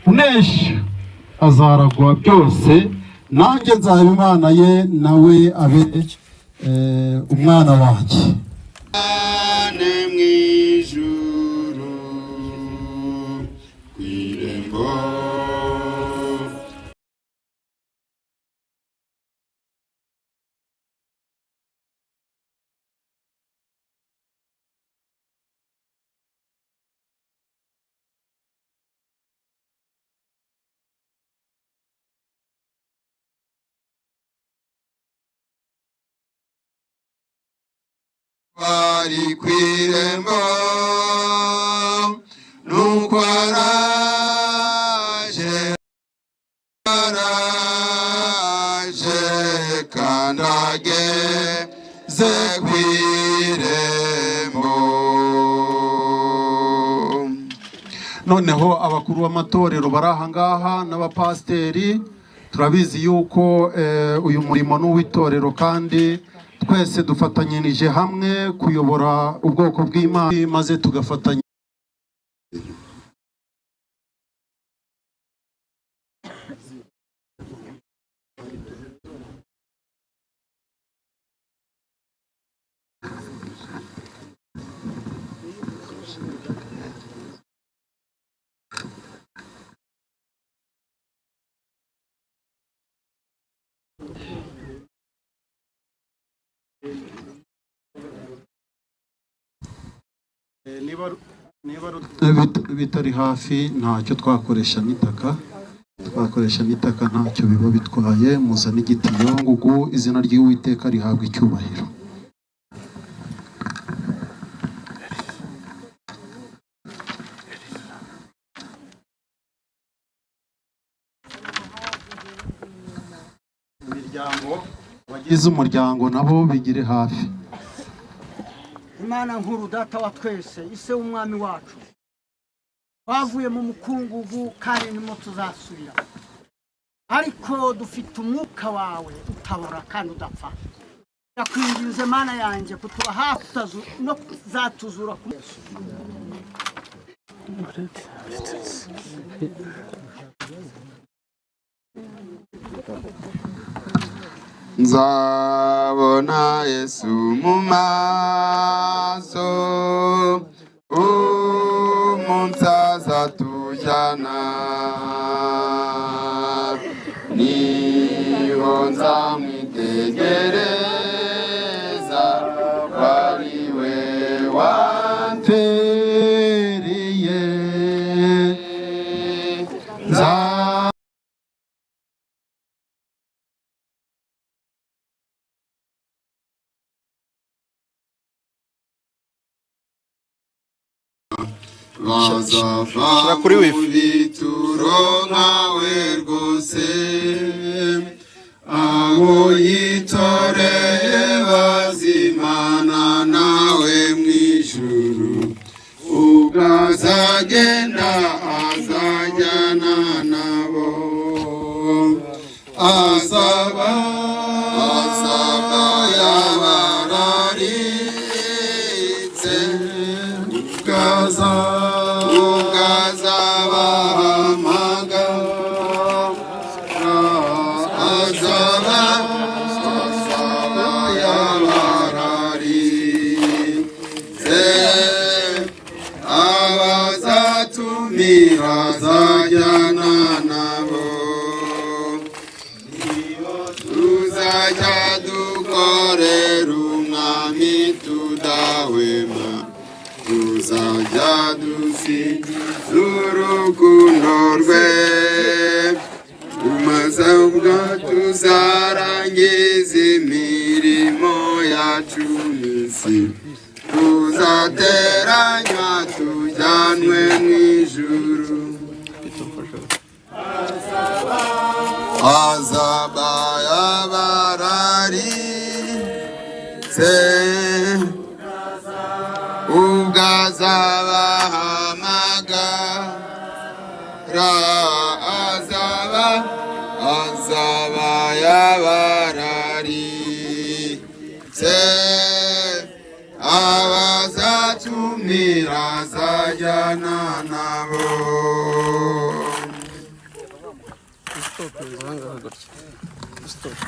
Unesha azaragwa byose, nanjye nzaba Imana ye, nawe abe umwana wanjye. Ane mw'ijuru kw'irembo. Bari kw'irembo, nuko araje, araje kandi ageze kw'irembo. Noneho abakuru b'amatorero bari aha ngaha n'abapasiteri, turabizi yuko uyu murimo ni uw'itorero, kandi twese dufatanyirije hamwe kuyobora ubwoko bw'Imana, maze tugafatanya. Niba bitari hafi ntacyo twakoresha n'itaka, twakoresha n'itaka ntacyo biba bitwaye. Muzane igitiyo ngugu, izina ry'Uwiteka rihabwa icyubahiro. Imiryango, abagize umuryango nabo bigire hafi. Imana nkuru, Data wa twese, ise w'umwami wacu, twavuye mu mukungugu kandi nimo tuzasubira, ariko dufite umwuka wawe utabora kandi udapfa. Ndakwinginze Mana yanjye kutuba hafi no kuzatuzura ku Yesu. Nzabona Yesu mu maso, umunsi azatujyana, niho nzamwitegereza, ko ari we wamfiriye. Bazava Shyira kuri mu wifi. bituro nkawe rwose, abo yitoreye bazimana nawe mw'ijuru, ubwo azagenda azajyana nabo, azaba yabararitse, ukazabahamagara, azaba yabararitse, abazatumira azajyana nabo, tuzajya dukorera umwami tudahwema, tuzajya dusigiza urukundo rwe, umaze ubwo tuzarangiza imirimo yacu mw'isi, tuzateranywa tujyanwe mw'ijuru. Azaba yabararitse, ubwo azabahamagara, azaba yabarari se. Nabatumira azajyana nabo. Stop ahangaha gutya, stop.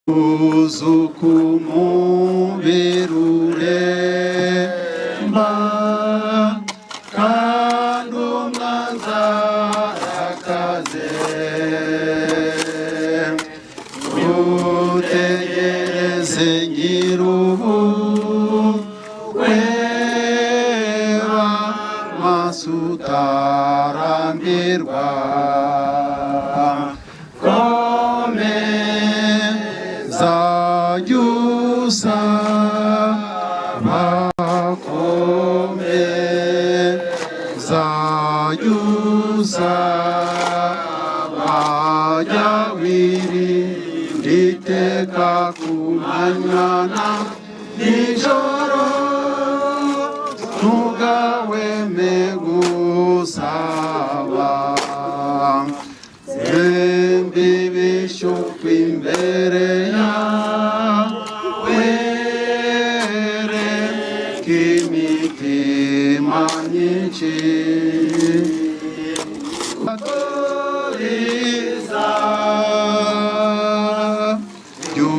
Uzukumubiruremba kandi umwanzi arakaze, utegereze nyirubu weba maso utarambirwa. Komeza jya usaba, komeza jya usaba, jya wirinda iteka ku manywa na nijoro, ntugahweme gusaba. Zembi bishyukwa imbere yawe, reka imitima myinshi atoriza. Jya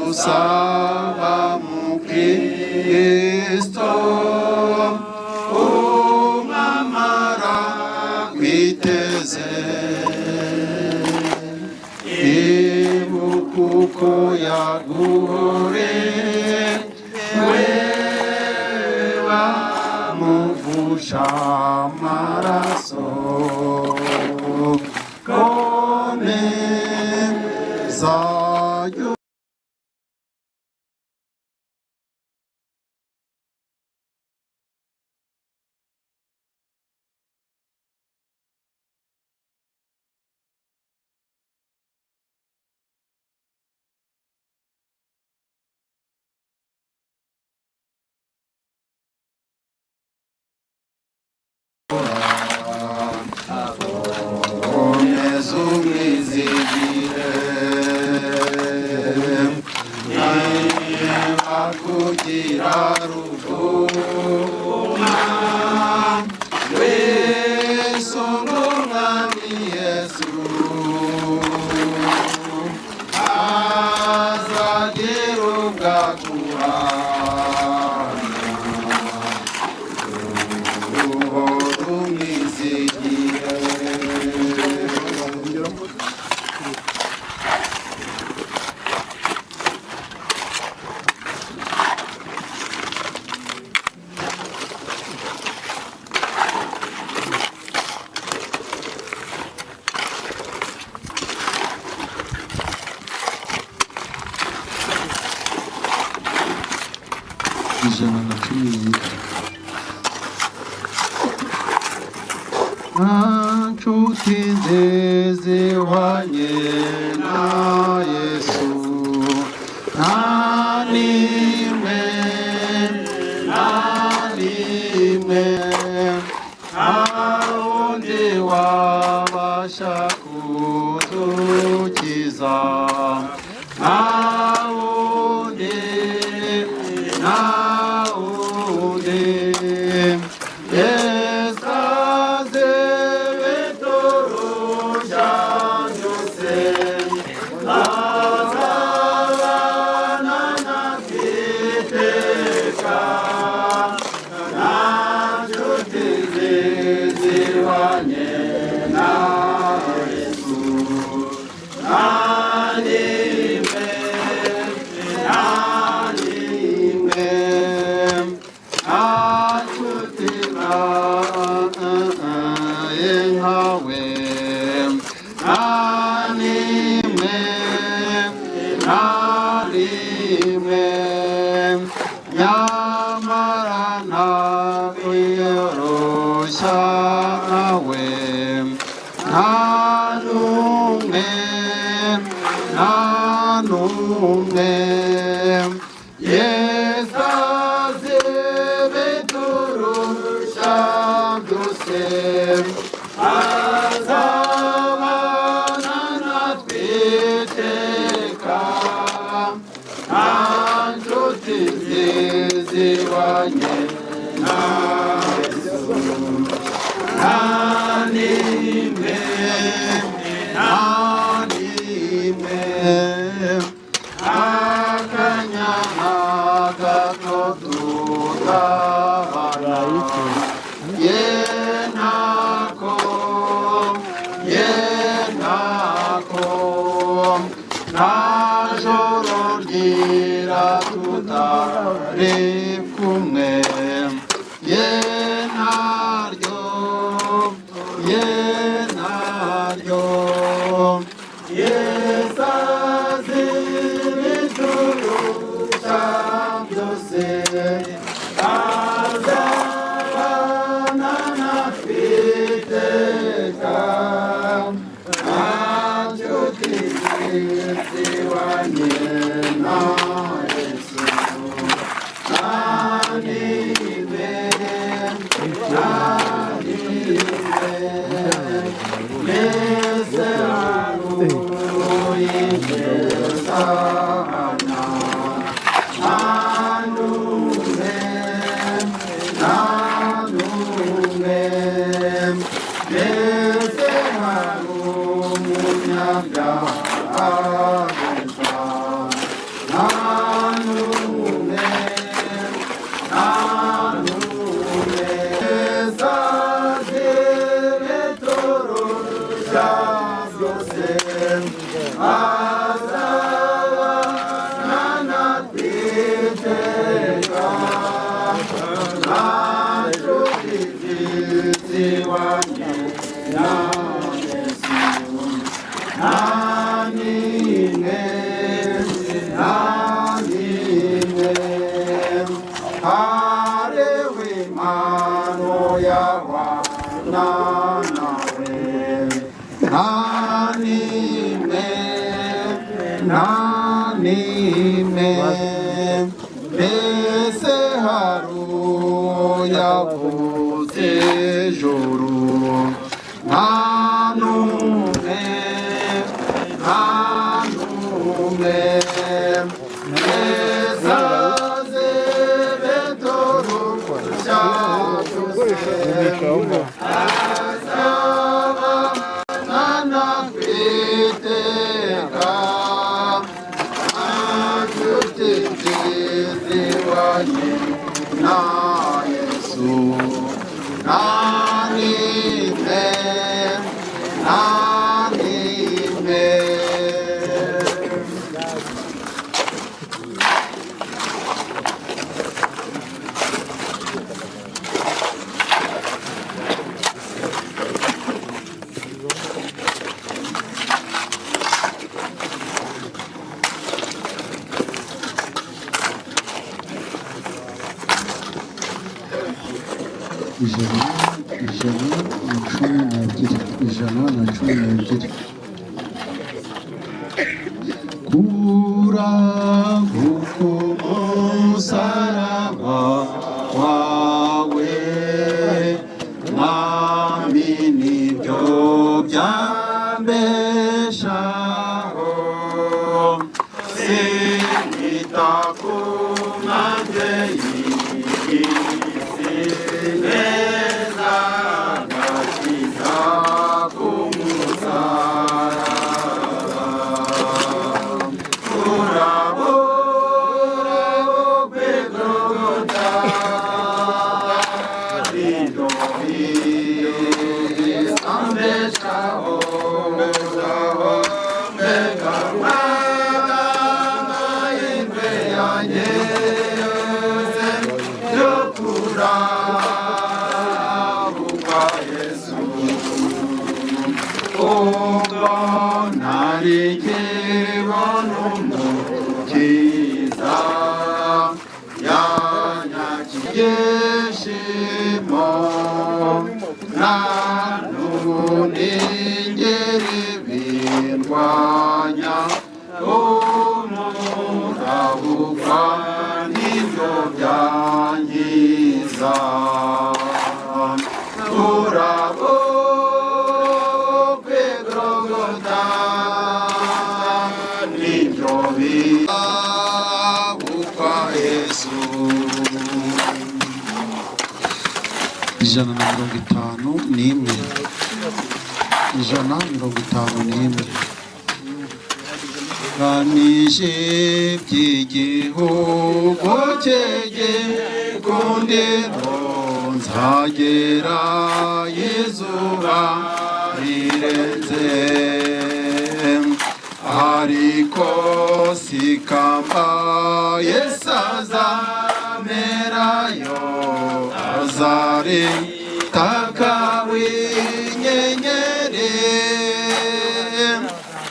usaba mu Kristo, umwamara kwiteze. Ibuka uko yaguhore weba muvusha amaraso. Komeza jya komeza umwizigire. Niba kugira ruguma wisunga Umwami Yesu, azagira ubwaguhana, uhora umwizigire. 117. Nta nshuti nziza ihwanye na Yesu, nta n'imwe, nta n'imwe, nta wundi wabasha kudukiza, nta wundi, nta wundi. Yesu azi ibiturusha byose, azabana natwe iteka. Nta nshuti nziza ihwanye na Yesu, nta n'imwe, nta n'imwe, nta nshuti naye nkawe, nta n'imwe, nta n'imwe. Nyamara ntakwiyoroshya nkawe, nta n'umwe, nta n'umwe. Yesu azi ibiturusha byose, azabana natwe iteka. Nta nshuti nziza zibanye na Yesu. Nta n'imwe, nta n'imwe, akanya na gato tutabana. Ye ntako, ye ntako, nta joro ryira tutari kumwe. Ye ntaryo, ye ntaryo, Yesu azi ibiturusha byose, azabana natwe iteka. Nta nshuti zibanye na Yesu, nta n'imwe, nta n'imwe, mbese haruye nta n'umwe, nta n'umwe, mbese hari umunyabyaha gusa, nta n'umwe, nta n'umwe, zazibiturusha byose, azabana natwe iteka. Nta nshuti zibanye na Yesu, nta n'imwe, nta n'imwe, hariho impano y'abana nawe, nta n'imwe, nta n'imwe, mbese hari uwo yavuze ijuru, nta n'umwe, nta n'umwe, mbese azi ibiturusha byose, azabana natwe iteka. Nta nshuti zibanye na Yesu, nta n'imwe, nta n'imwe. 112, 112. Kura umusaraba wawe, Mwami, nibyo byambeshaho, sinita ku mpande y'isi, neza agakiza k'umusaraba. Urabo, urabo rw'Igorogota, nibyo bizambeshaho, mbeshaho, mbega amahirwe yanjye yose yo kurabukwa Yesu. Ubwo ntari nkibona Umukiza, yanyakiye ibyishimo, nta n'ubuningeri bindwanya, umurabukwa nibyo byangiza. Urabo rw'Igorogota, nibyo bukwa Yesu. 151, 151. Ganije by'igihugu cy'igikundiro, nzagera izuba rirenze, ariko sikamba Yesu azamerayo, azaritaka w'inyenyeri,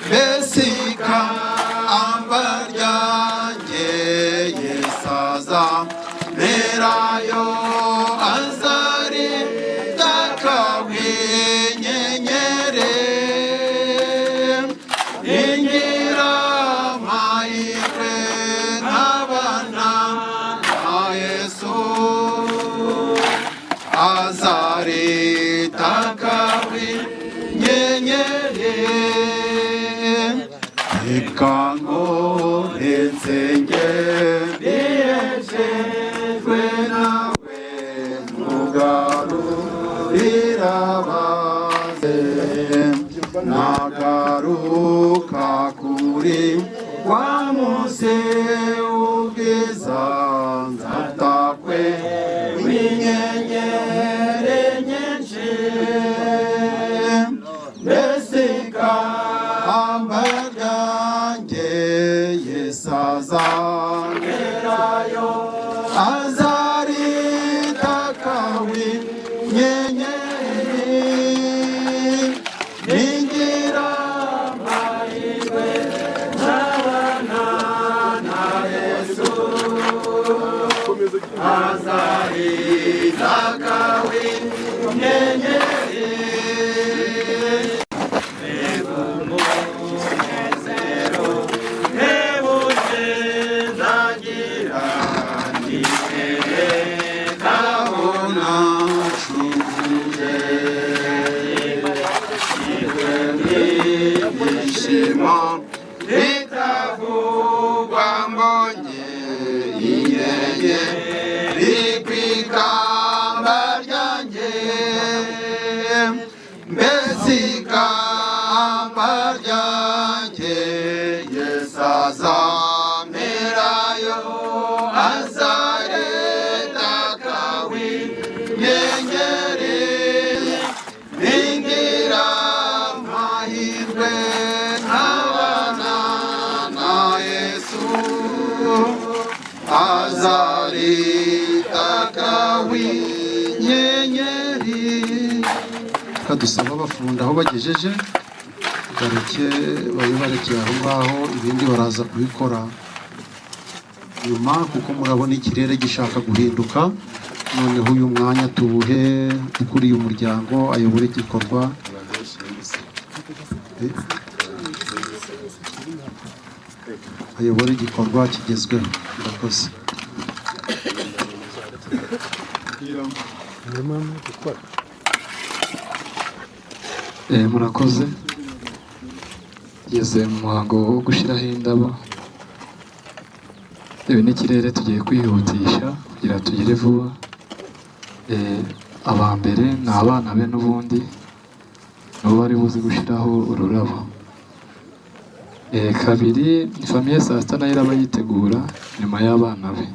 mbese ikamba ryanjye Yesu azamerayo, azaritaka w'inyenyeri, ingira amahirwe nk'abana ba Yesu, azaritaka w'inyenyeri, ikankore nsenge niheshejwe nawe, mugarurira abaze, nagaruka kuri wa munsi w'ubwiza, nzatakwe w'inyenyeri nyinshi, mbese ikamba ryanjye Yesu azamerayo, azaritaka w'inyenyeri, ningira amahirwe nk'abana na Yesu, azaritaka w'inyenyeri. Bitavugwa mbonye inyenyeri ku ikamba ryanjye, mbese ikamba ryanjye Yesu azamerayo, azaritaka w'inyenyeri, ningira amahirwe nk'abana na Yesu, azaritaka w'inyenyeri. Kadusaba abafunda aho bagejeje bareke, babe barekeye aho ngaho, ibindi baraza kubikora nyuma, kuko murabona ikirere gishaka guhinduka. Noneho uyu mwanya tuwuhe ukuriye umuryango ayobore igikorwa, ayobore igikorwa kigezweho. Murakoze. Murakoze. Tugeze mu muhango wo gushyiraho indabo, bitewe n'ikirere tugiye kwihutisha kugira tugere vuba. Aba mbere ni abana be, n'ubundi nabo bari buze gushyiraho ururabo. Kabiri ni famiye, saa sita nayo iraba yitegura nyuma y'abana be.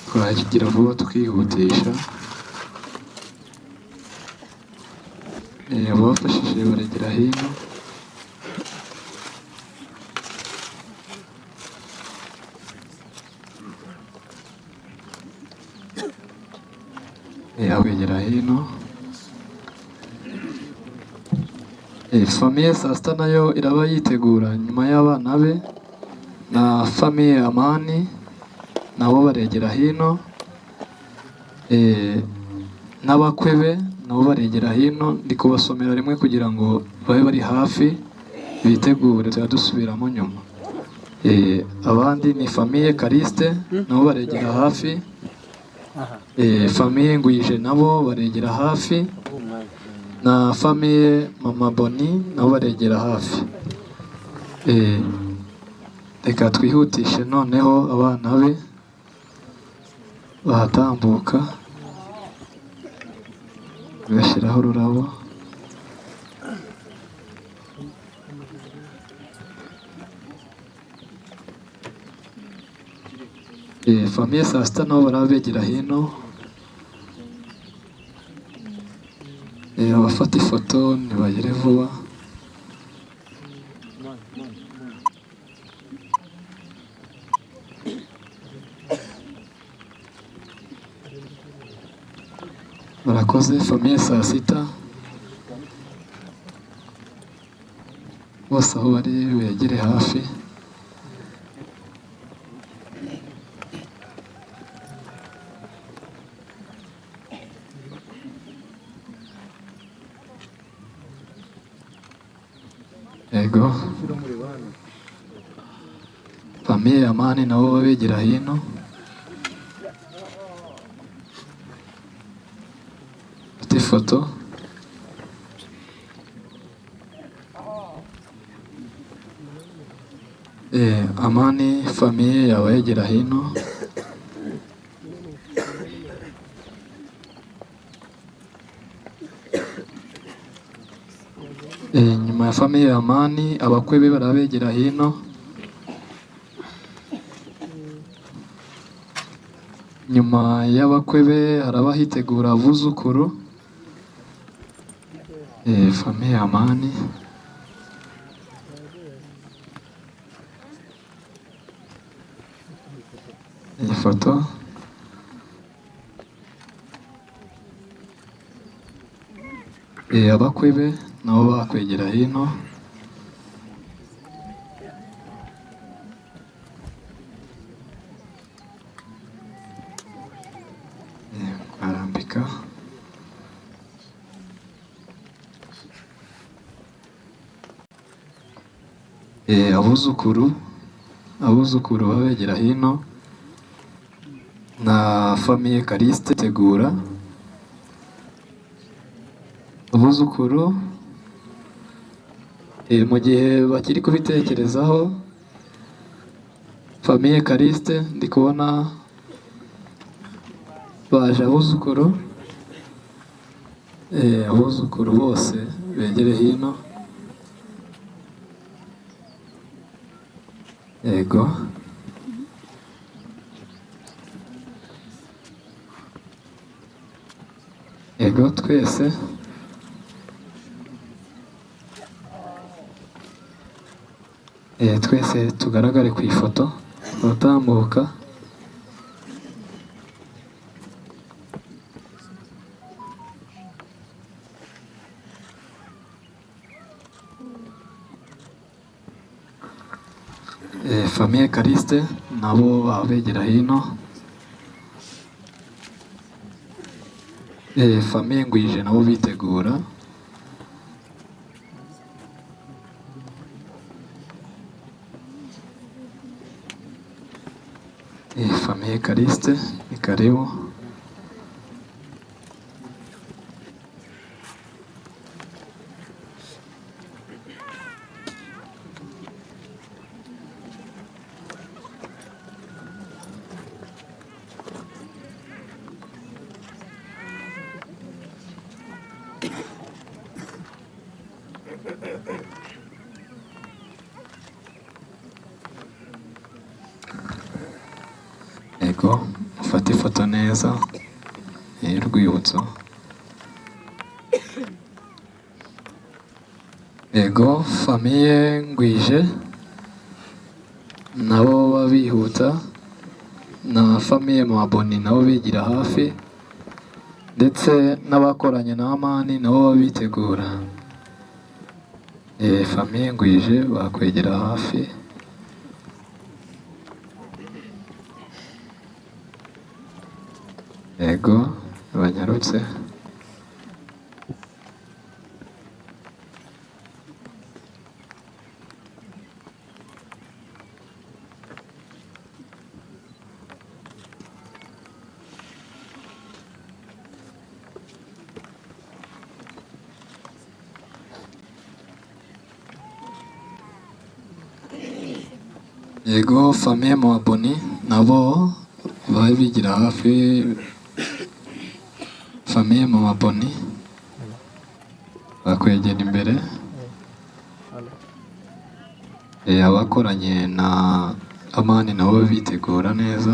Twagira vuba tukihutisha. Ababafashije baregera hino. Abegera hino. Famiye saa sita nayo iraba yitegura nyuma y'abana be, na famiye Amani nabo baregera hino, n'abakwe be nabo baregera hino. Ndi kubasomera rimwe kugira ngo babe bari hafi bitegure, tujya dusubiramo nyuma. Abandi ni famiye Kariste nabo baregera hafi, famiye Nguyije nabo baregera hafi, na famiye Mama Boni nabo baregera hafi. Reka twihutishe noneho abana be bahatambuka. Bagashyiraho ururabo. Famiye saa sita nabo baraba begera hino. Abafata ifoto ntibagere vuba. Murakoze. Famiye saa sita bose aho bari begere hafi. Yego, famiye Amani nabo babegera hino. Bafite ifoto. Amani famiye yaba yegera hino. Nyuma ya famiye Amani, abakwe be barabegera hino. Nyuma y'abakwe be haraba hitegura abuzukuru. Famiye Amani. Iyi foto. Abakwe be nabo bakwegera hino. Arambika. Abuzukuru babegera hino na famiye Kariste tegura. Abuzukuru mu gihe bakiri kubitekerezaho, famiye Kariste ndi kubona baje abuzukuru. Abuzukuru bose begere hino. Yego. Yego twese. Twese tugaragare ku ifoto abatambuka. Famiye Kariste nabo babegera hino. Famiye Ngwije nabo bitegura. Famiye Kariste ni karibu. Yego, mufate ifoto neza y'urwibutso. Yego, famiye Ngwije nabo babihuta, na famiye Maboni nabo bigira hafi, ndetse n'abakoranye na Amani nabo babitegura. Famiye Ngwije bakwegera hafi. Yego, banyarutse. Yego, famiye Maboni nabo babe bigira hafi. Famiye Mama Boni. Bakwegera imbere. Abakoranye na Amani nabo bitegura neza.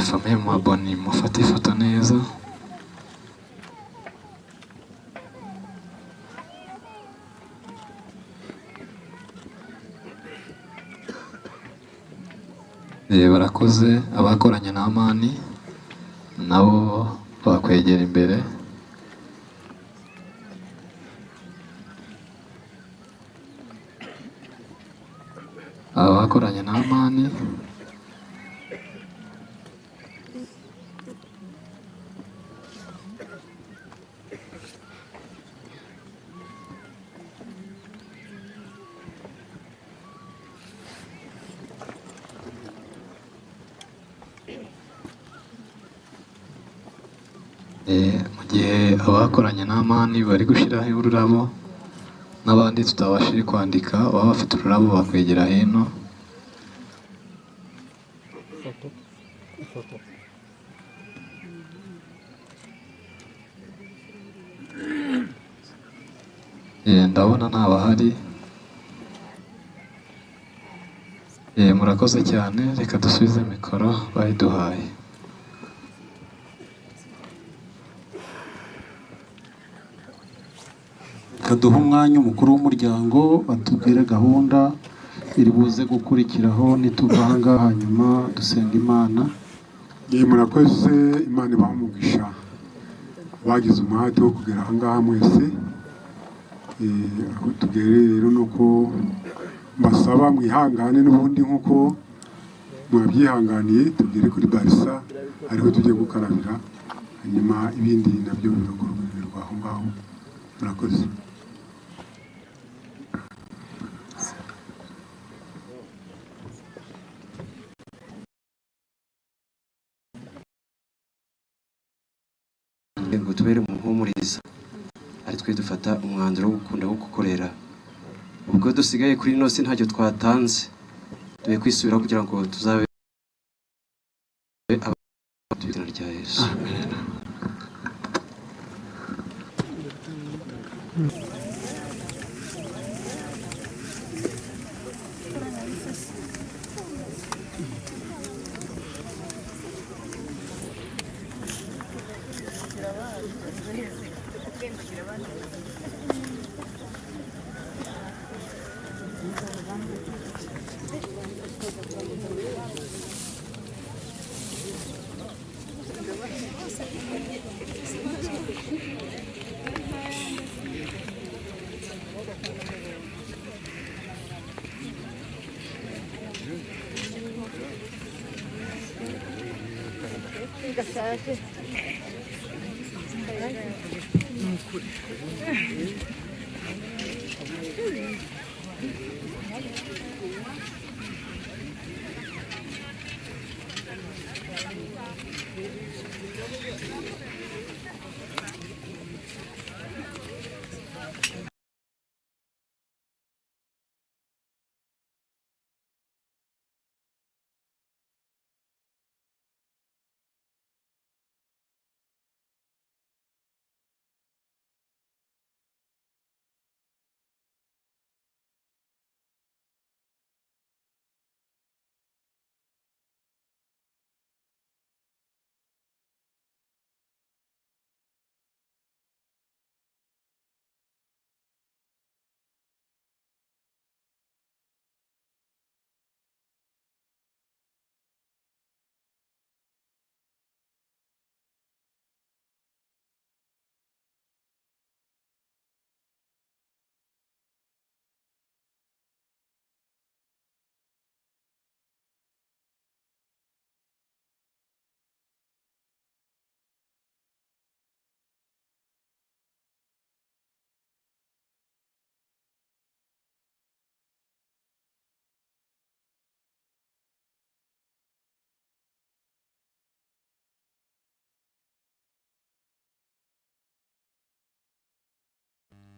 Famille Mwaboni mufate ifoto neza. Barakoze. Abakoranye na Amani nabo bakwegera imbere. Abakoranye na Amani mu gihe abakoranye na Amani bari gushyiraho ururabo, n'abandi tutabashije kwandika baba bafite ururabo bakwegera hino. Ndabona ntabahari. Murakoze cyane, reka dusubize mikoro bayiduhaye. Kaduha umwanya umukuru w'umuryango atubwire gahunda iri buze gukurikiraho nituva aha ngaha, hanyuma dusenga Imana. Murakoze, Imana ibahe umugisha. Bagize umuhate wo kugera aha ngaha mwese. Aho tugereye rero ni uko mbasaba mwihangane n'ubundi nk'uko mwabyihanganiye, tugere kuri Barisa ariho tugiye gukarabira, hanyuma ibindi nabyo birakorwa aho ngaho. Murakoze. Ngo tubere umuhumuriza, ari twe dufata umwanzuro wo gukunda wo gukorera. Ubwo dusigaye kuri ino si ntacyo twatanze, tuye kwisubiraho kugira ngo tuzabe ab'izina rya Yesu. Amen.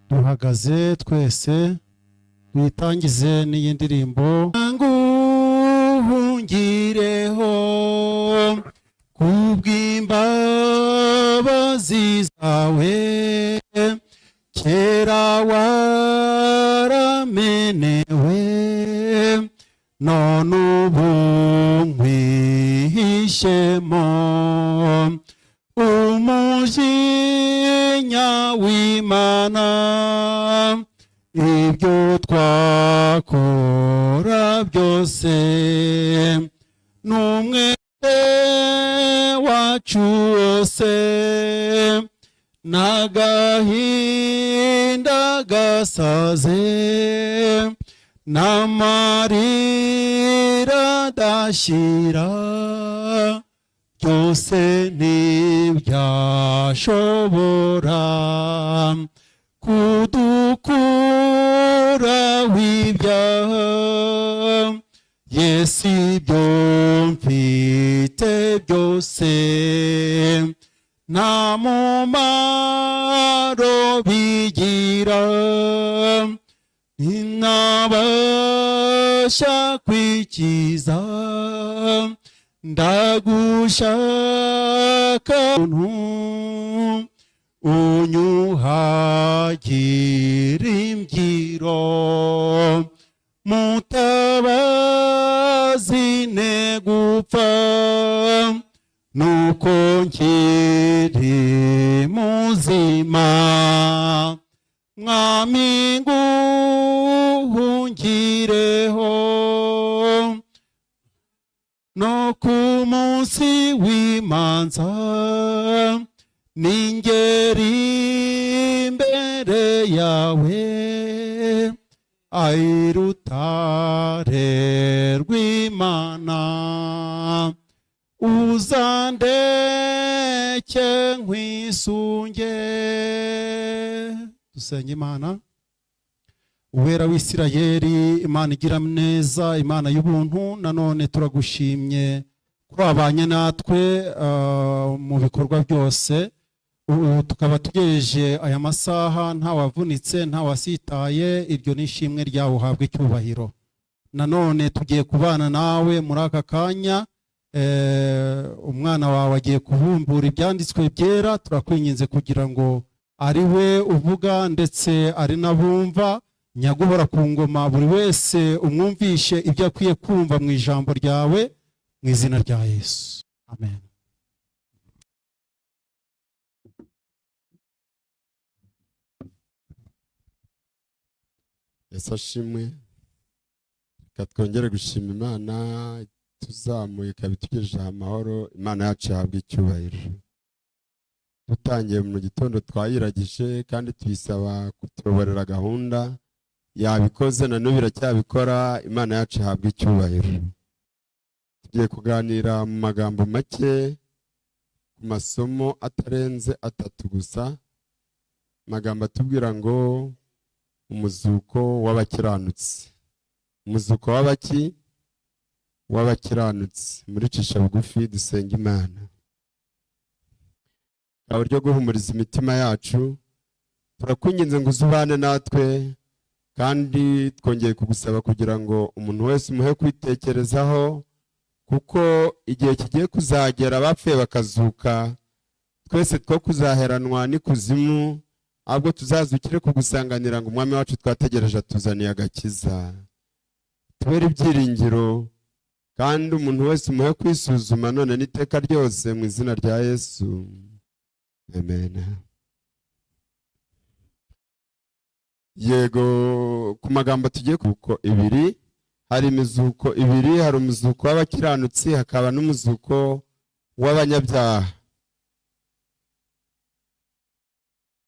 Duhagaze twese witangize n'iyi ndirimbo. Nguhungireho kubw'imbabazi imbabazi zawe, kera waramenewe, none ubu nkwihishemo. Umujinya w'Imana, ibyo twakora byose, n'umwete wacu wose, n'agahinda gasaze, n'amarira adashira, byose ntibyashobora kudukura w'ibyaha. Yesu ibyo mfite byose nta mumaro bigira, ntabasha kwikiza, ndagushaka unyuhagira imbyiro, mutabazi ne gupfa, nuko nkiri muzima, Mwami nguhungireho, no ku munsi w'imanza, ningeri imbere yawe, ayirutare rw'Imana, uzandeke nkwisunge. Dusenge Imana. Uwera w'Isirayeli, Imana igira neza, Imana y'ubuntu, nanone turagushimye kuri abanye natwe mu bikorwa byose. Ubu tukaba tugejeje aya masaha nta wavunitse, nta wasitaye, iryo ni ishimwe ryawe, uhabwa icyubahiro. Nanone tugiye kubana nawe muri aka kanya, umwana wawe agiye kubumbura ibyanditswe byera, turakwinginze kugira ngo ari we uvuga ndetse ari n'abumva, nyaguhora ku ngoma, buri wese umwumvishe ibyo akwiye kumva mu ijambo ryawe, mu izina rya Yesu, amen. Yesu ashimwe. Reka twongere gushima Imana tuzamuye ikaba itugejeje amahoro. Imana yacu ihabwa icyubahiro. Dutangiye mu gitondo twayiragije kandi tuyisaba kutuyoborera gahunda, yabikoze na n'ubu iracyabikora. Imana yacu ihabwa icyubahiro. Tugiye kuganira mu magambo make ku masomo atarenze 3 gusa, amagambo atubwira ngo umuzuko w'abakiranutsi. Umuzuko w'abaki? W'abakiranutsi. Muri cisha bugufi dusenga Imana. Uburyo guhumuriza imitima yacu, turakwinginze ngo uzubane natwe, kandi twongeye kugusaba kugira ngo umuntu wese umuhe kwitekerezaho, kuko igihe kigiye kuzagera abapfuye bakazuka, twese two kuzaheranwa n'ikuzimu, ahubwo tuzazukire kugusanganira ngo umwami wacu twategereje atuzaniye agakiza. Tubere ibyiringiro, kandi umuntu wese umuhe kwisuzuma none n'iteka ryose, mu izina rya Yesu, amen. Yego, ku magambo tugiye kuko ibiri, hari imizuko ibiri, hari umuzuko w'abakiranutsi hakaba n'umuzuko w'abanyabyaha.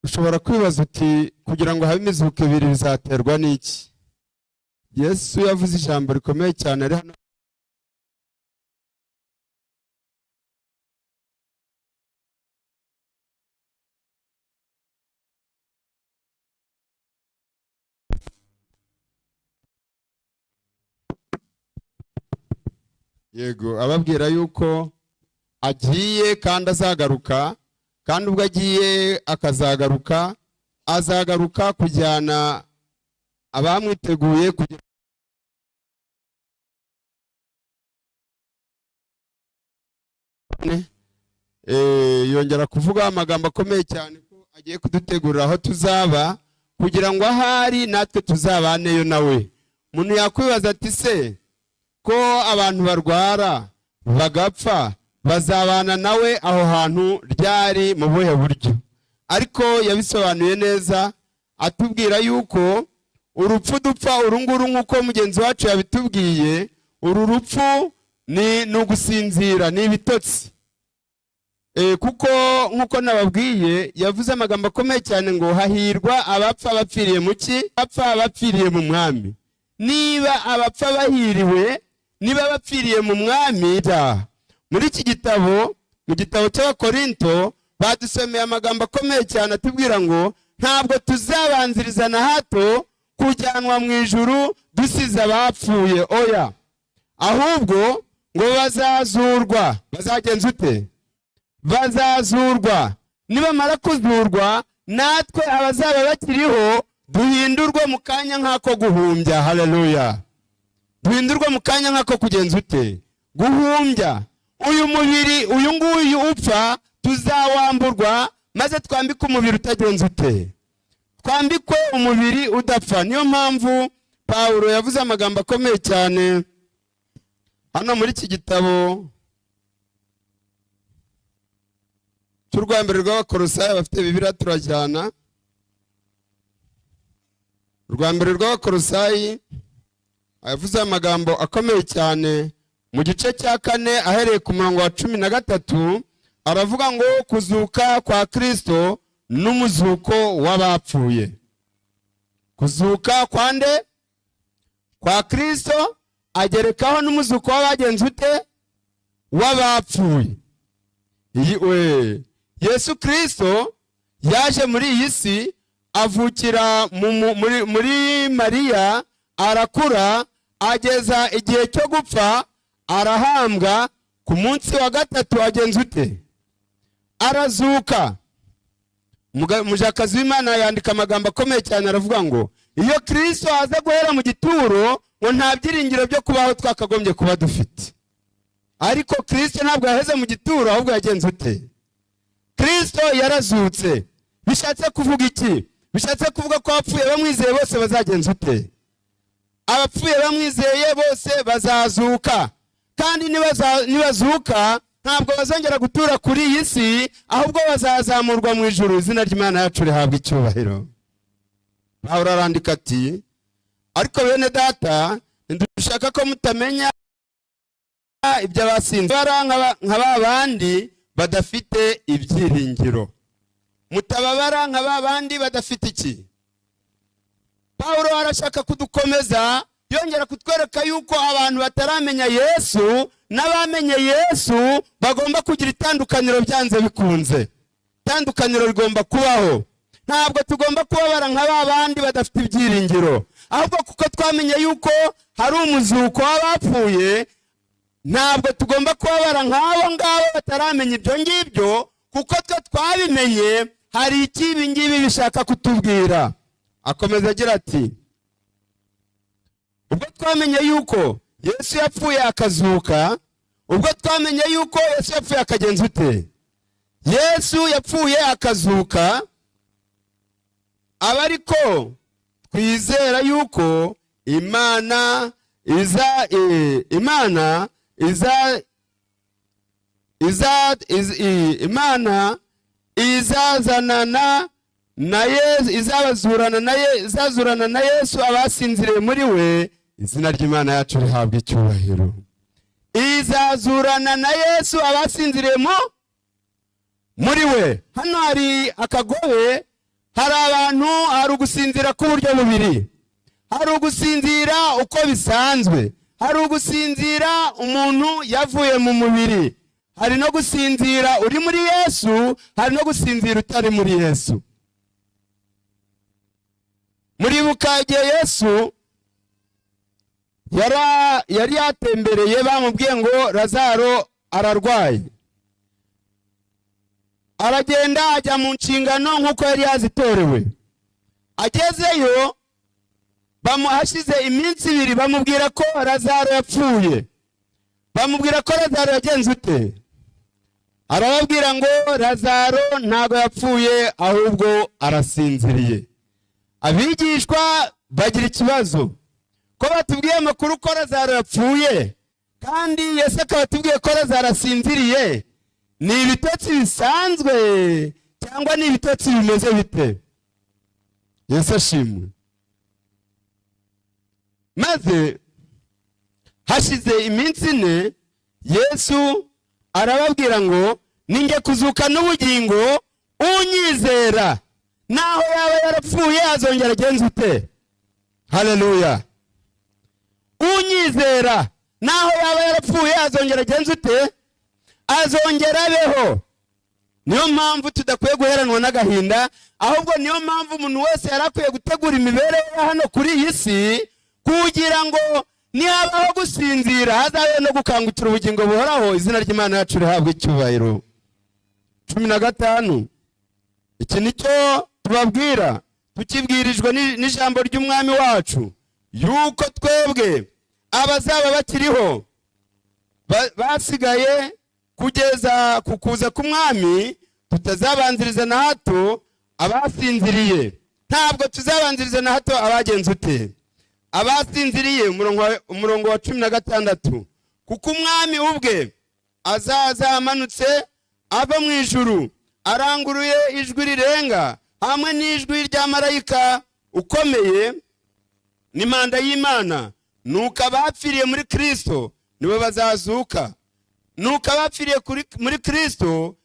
Ushobora kwibaza uti kugira ngo habe imizuko ibiri bizaterwa n'iki? Yesu yavuze ijambo rikomeye cyane ari hano Yego, ababwira yuko agiye kandi azagaruka, kandi ubwo agiye akazagaruka, azagaruka kujyana abamwiteguye kugira Yongera kuvuga amagambo akomeye cyane ko agiye kudutegurira aho tuzaba, kugira ngo ahari natwe tuzabaneyo nawe. Umuntu yakwibaza ati: "Se ko abantu barwara bagapfa, bazabana nawe aho hantu ryari, mu buhe buryo?" Ariko yabisobanuye neza, atubwira yuko urupfu dupfa uru nguru, nk'uko mugenzi wacu yabitubwiye, uru rupfu ni ugusinzira, ni ibitotsi. Kuko nk'uko nababwiye, yavuze amagambo akomeye cyane ngo hahirwa abapfa bapfiriye mu ki? Abapfa bapfiriye mu Mwami. Niba abapfa bahiriwe, niba bapfiriye mu Mwami. Muri iki gitabo, mu gitabo cy'Abakorinto, badusomeye amagambo akomeye cyane atubwira ngo ntabwo tuzabanziriza na hato kujyanwa mu ijuru dusize abapfuye. Oya, ahubwo ngo bazazurwa. Bazagenza ute? Bazazurwa. Nibamara kuzurwa, natwe abazaba bakiriho duhindurwe mu kanya nk'ako guhumbya. Haleluya! Duhindurwe mu kanya nk'ako kugenza ute? Guhumbya. Uyu mubiri uyu nguyu upfa tuzawamburwa, maze twambike umubiri utagenza ute? Twambikwe umubiri udapfa. Niyo mpamvu Pawulo yavuze amagambo akomeye cyane hano muri iki gitabo cy'urwa mbere rw'Abakorosayi. Bafite Bibiliya turajyana. Urwa mbere rw'Abakorosayi, yavuze amagambo akomeye cyane mu gice cya 4, ahereye ku murongo wa 13, aravuga ngo kuzuka kwa Kristo n'umuzuko w'abapfuye. Kuzuka kwa nde? Kwa Kristo, agerekaho n'umuzuko w'abagenzi ute? W'abapfuye. Iyi we Yesu Kristo yaje muri iyi si, avukira muri Mariya, arakura, ageza igihe cyo gupfa, arahambwa, ku munsi wa gatatu agenza ute? Arazuka. Mujakazi w'Imana yandika amagambo akomeye cyane, aravuga ngo iyo Kristo aza guhera mu gituro, ngo nta byiringiro byo kubaho twakagombye kuba dufite. Ariko Kristo ntabwo yaheze mu gituro, ahubwo yagenze ute? Kristo yarazutse. Bishatse kuvuga iki? Bishatse kuvuga ko abapfuye bamwizeye bose bazagenza ute? Abapfuye bamwizeye bose bazazuka. Kandi nibazuka ntabwo bazongera gutura kuri iyi si, ahubwo bazazamurwa mu ijuru. Izina ry'Imana yacu rihabwa icyubahiro. Pawulo arandika ati: "Ariko bene data, ntidushaka ko mutamenya iby'abasinze, bara nka ba bandi badafite ibyiringiro, mutababara nka ba bandi badafite iki." Pawulo arashaka kudukomeza, yongera kutwereka yuko abantu bataramenya Yesu n'abamenye Yesu bagomba kugira itandukaniro byanze bikunze. Itandukaniro rigomba kubaho. Ntabwo tugomba kubabara nka ba bandi badafite ibyiringiro, ahubwo kuko twamenye yuko hari umuzuko w'abapfuye, ntabwo tugomba kubabara nk'abo ngabo bataramenya ibyo ngibyo, kuko twe twabimenye. Hari icyo ibi ngibi bishaka kutubwira. Akomeza agira ati: "Ubwo twamenye yuko Yesu yapfuye akazuka, ubwo twamenye yuko Yesu yapfuye akagenza ute? Yesu yapfuye akazuka, aba ariko twizera yuko Imana izazanana na Yesu, izabazurana na Yesu, izazurana na Yesu abasinziriye muri we." Izina ry'Imana yacu rihabwa icyubahiro. Izazurana na Yesu abasinziriye muri we. Hano hari akagobe, hari abantu, hari ugusinzira k'uburyo bubiri. Hari ugusinzira uko bisanzwe, hari ugusinzira umuntu yavuye mu mubiri, hari no gusinzira uri muri Yesu, hari no gusinzira utari muri Yesu. Muribuka igihe Yesu yari yatembereye, bamubwiye ngo Lazaro ararwaye, aragenda ajya mu nshingano nk'uko yari yazitorewe. Agezeyo hashize iminsi 2, bamubwira ko Lazaro yapfuye. Bamubwira ko Lazaro yagenze ute? Arababwira ngo Lazaro ntabwo yapfuye, ahubwo arasinziriye. Abigishwa bagira ikibazo ko batubwiye amakuru ko Lazaro yapfuye, kandi Yesu akaba atubwiye ko Lazaro asinziriye. Ni ibitotsi bisanzwe cyangwa ni ibitotsi bimeze bite? Yesu ashimwe. Maze hashize iminsi 4, Yesu arababwira ngo ninjye kuzuka n'ubugingo, unyizera naho yaba yarapfuye azongera agenze ute? Haleluya! Unyizera naho yaba yarapfuye azongera agenze ute? Azongera abeho. Niyo mpamvu tudakwiye guheranwa n'agahinda, ahubwo niyo mpamvu umuntu wese yari akwiye gutegura imibereho ya hano kuri iyi si, kugira ngo nihabaho gusinzira hazabeho no gukangukira ubugingo buhoraho. Izina ry'Imana yacu rihabwe icyubahiro. 15, iki nicyo tubabwira tukibwirijwe n'ijambo ry'Umwami wacu, yuko twebwe abazaba bakiriho basigaye kugeza ku kuza k'Umwami, tutazabanziriza na hato abasinziriye. Ntabwo tuzabanziriza na hato abagenze ute? Abasinziriye. Umurongo wa 16, kuko Umwami ubwe azaza amanutse ava mu ijuru, aranguruye ijwi rirenga, hamwe n'ijwi rya marayika ukomeye n'impanda y'Imana. Nuko abapfiriye muri Kristo nibo bazazuka. Nuko abapfiriye muri Kristo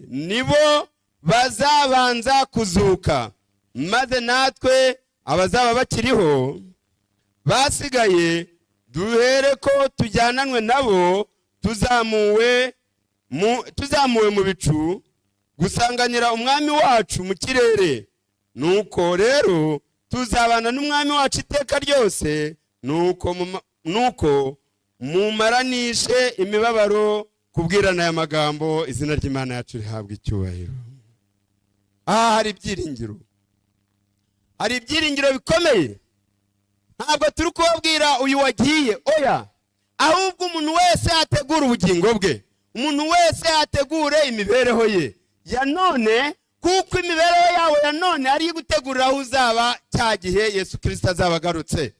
nibo bazabanza kuzuka, maze natwe abazaba bakiriho basigaye duhere ko tujyananwe nabo, tuzamuwe mu bicu gusanganira Umwami wacu mu kirere. Nuko rero tuzabana n'Umwami wacu iteka ryose. Nuko mumaranishe imibabaro kubwirana aya magambo. Izina ry'Imana yacu rihabwa icyubahiro. Aha hari ibyiringiro, hari ibyiringiro bikomeye. Ntabwo turi kubabwira uyu wagiye, oya, ahubwo umuntu wese ategura ubugingo bwe, umuntu wese ategure imibereho ye ya none, kuko imibereho yawe ya none ari gutegurira aho uzaba cya gihe Yesu Kristo azaba agarutse.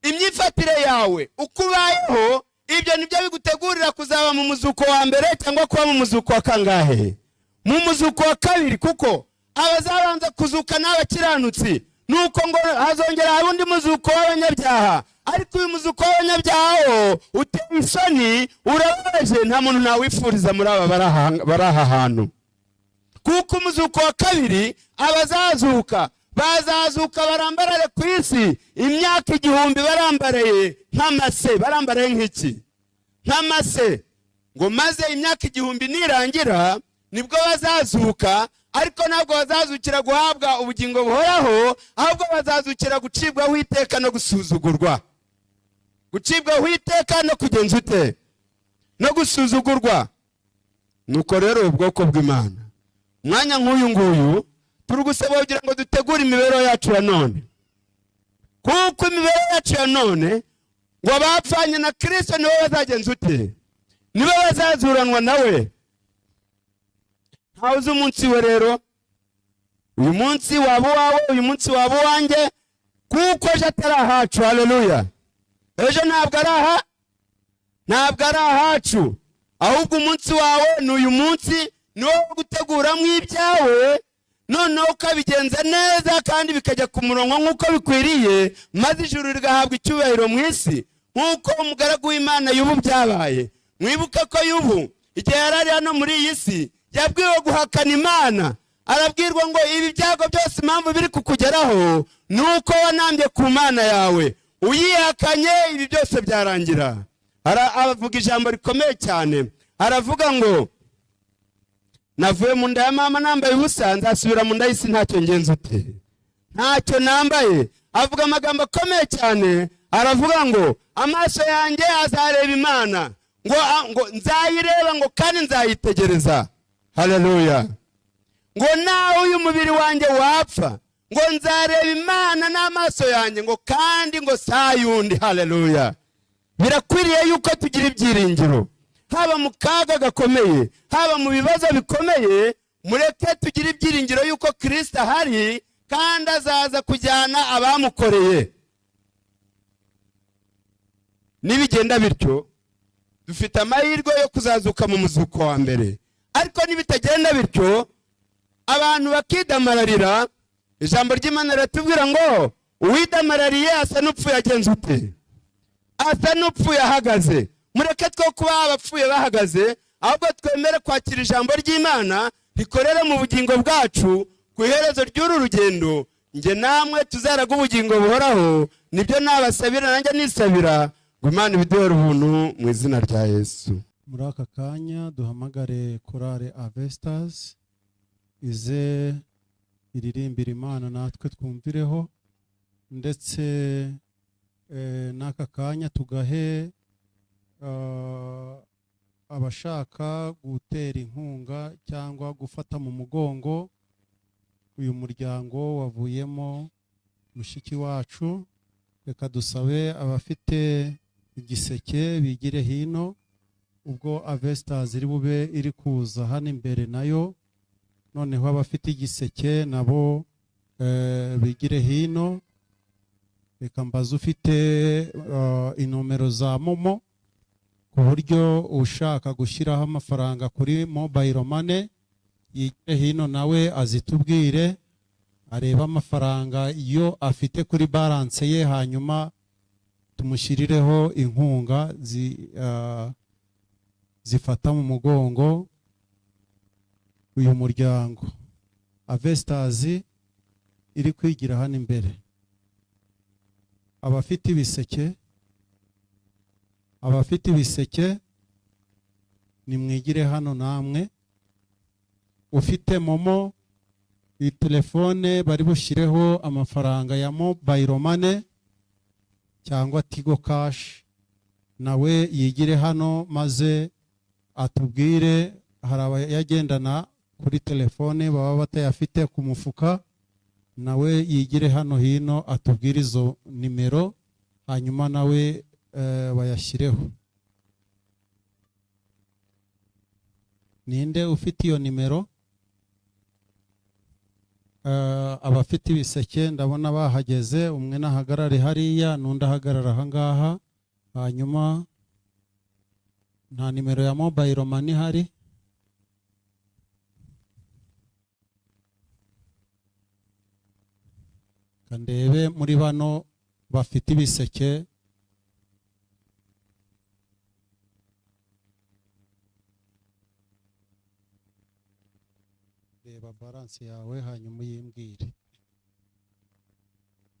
Imyifatire yawe, uko ubayeho, ibyo nibyo bigutegurira kuzaba mu muzuko wa mbere cyangwa kuba mu muzuko wa kangahe? Mu muzuko wa kabiri. Kuko abazabanza kuzuka n'abakiranutsi, nuko ngo hazongera haba undi muzuko w'abanyabyaha. Ariko uyu muzuko w'abanyabyaha wo uteye isoni, urababaje, nta muntu nawifuriza muri aba bari aha hantu. Kuko umuzuko wa kabiri, abazazuka bazazuka barambarare ku isi imyaka 1000, barambaraye nk'amase. Barambaraye nk'iki? Nk'amase. Ngo maze imyaka 1000 nirangira nibwo bazazuka, ariko ntabwo bazazukira guhabwa ubugingo buhoraho, ahubwo bazazukira gucibwaho iteka no gusuzugurwa. Gucibwaho iteka no kugenza ute? No gusuzugurwa. Nuko rero ubwoko bw'Imana, umwanya nk'uyu nguyu turi gusaba kugira ngo dutegure imibereho yacu ya none, kuko imibereho yacu ya none, ngo abapfanye na Kristo nibo bazagenza ute? Nibo bazazuranwa nawe. Ntawe uzi umunsi we. Rero uyu munsi waba uwawe, uyu munsi waba uwanjye, kuko ejo atari ahacu. Haleluya! Ejo ntabwo ari aha, ntabwo ari ahacu, ahubwo umunsi wawe ni uyu munsi, ni wowe guteguramo ibyawe, noneho ukabigenza neza kandi bikajya ku murongo nk'uko bikwiriye, maze ijuru rigahabwa icyubahiro mu isi, nk'uko umugaragu w'Imana Yubu byabaye. Mwibuke ko Yubu igihe yari ari hano muri iyi si yabwiwe guhakana Imana, arabwirwa ngo ibi byago byose impamvu biri kukugeraho ni uko wanambye ku Mana yawe, uyihakanye ibi byose byarangira. Aravuga ijambo rikomeye cyane, aravuga ngo navuye mu nda ya mama nambaye ubusa, nzasubira mu nda y'isi ntacyo ngenza ute? Ntacyo nambaye. Avuga amagambo akomeye cyane, aravuga ngo amaso yanjye azareba Imana, ngo nzayireba, ngo kandi nzayitegereza. Haleluya! Ngo nawe uyu mubiri wanjye wapfa, ngo nzareba Imana n'amaso yanjye, ngo kandi ngo sayundi. Haleluya! Birakwiriye yuko tugira ibyiringiro, haba mu kaga gakomeye, haba mu bibazo bikomeye. Mureke tugire ibyiringiro yuko Kirisito ahari kandi azaza kujyana abamukoreye. Nibigenda bityo, dufite amahirwe yo kuzazuka mu muzuko wa mbere. Ariko nibitagenda bityo, abantu bakidamararira, ijambo ry'Imana riratubwira ngo uwidamarariye asa n'upfuye agenze ute? Asa n'upfuye ahagaze. Mureke two kuba abapfuye bahagaze, ahubwo twemere kwakira ijambo ry'Imana rikorere mu bugingo bwacu. Ku iherezo ry'uru rugendo, njye namwe tuzaraga ubugingo buhoraho. Nibyo nabasabira, nanjye nisabira ngo Imana ibiduhere ubuntu mu izina rya Yesu. Muri aka kanya duhamagare korale Avesters ize iririmbira Imana natwe twumvireho, ndetse n'aka kanya tugahe abashaka gutera inkunga cyangwa gufata mu mugongo uyu muryango wavuyemo mushiki wacu. Reka dusabe abafite igiseke bigire hino, ubwo Avesters iri bube iri kuza hano imbere nayo. Noneho abafite igiseke nabo bigire hino. Reka mbaze ufite inomero za MoMo, ku buryo ushaka gushyiraho amafaranga kuri mobile money yigire hino nawe azitubwire, arebe amafaranga yo afite kuri balance ye, hanyuma tumushyirireho inkunga zifata mu mugongo uyu muryango. Avesters iri kwigira hano imbere. Abafite ibiseke, abafite ibiseke nimwigire hano namwe. Ufite MoMo, iyi telefone bari bushyireho amafaranga ya mobile money cyangwa Tigo Cash, nawe yigire hano maze atubwire. Hari abayagendana kuri telefone baba batayafite ku mufuka, nawe yigire hano hino atubwire izo nimero, hanyuma nawe bayashyireho. Ninde ufite iyo nimero? Abafite ibiseke ndabona bahageze, umwe nahagarare hariya n'undi ahagarara aha ngaha. Hanyuma nta nimero ya mobile money ihari. Kandebe muri bano bafite ibiseke. Reba balance yawe hanyuma uyimbwire,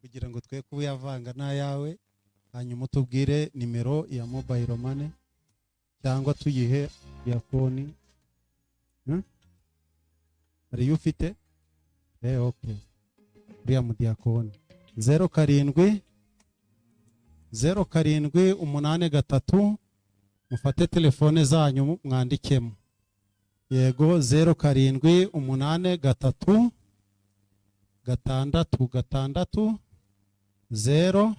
kugira ngo twe kuyavanga n'ayawe, hanyuma utubwire nimero ya mobile money cyangwa tuyihe ya phone. Hari iyo ufite? Okay. Uriya mudiyakoni 07 07 8 3, mufate telefone zanyu mwandikemo. Yego, 07 8 3 6 6 0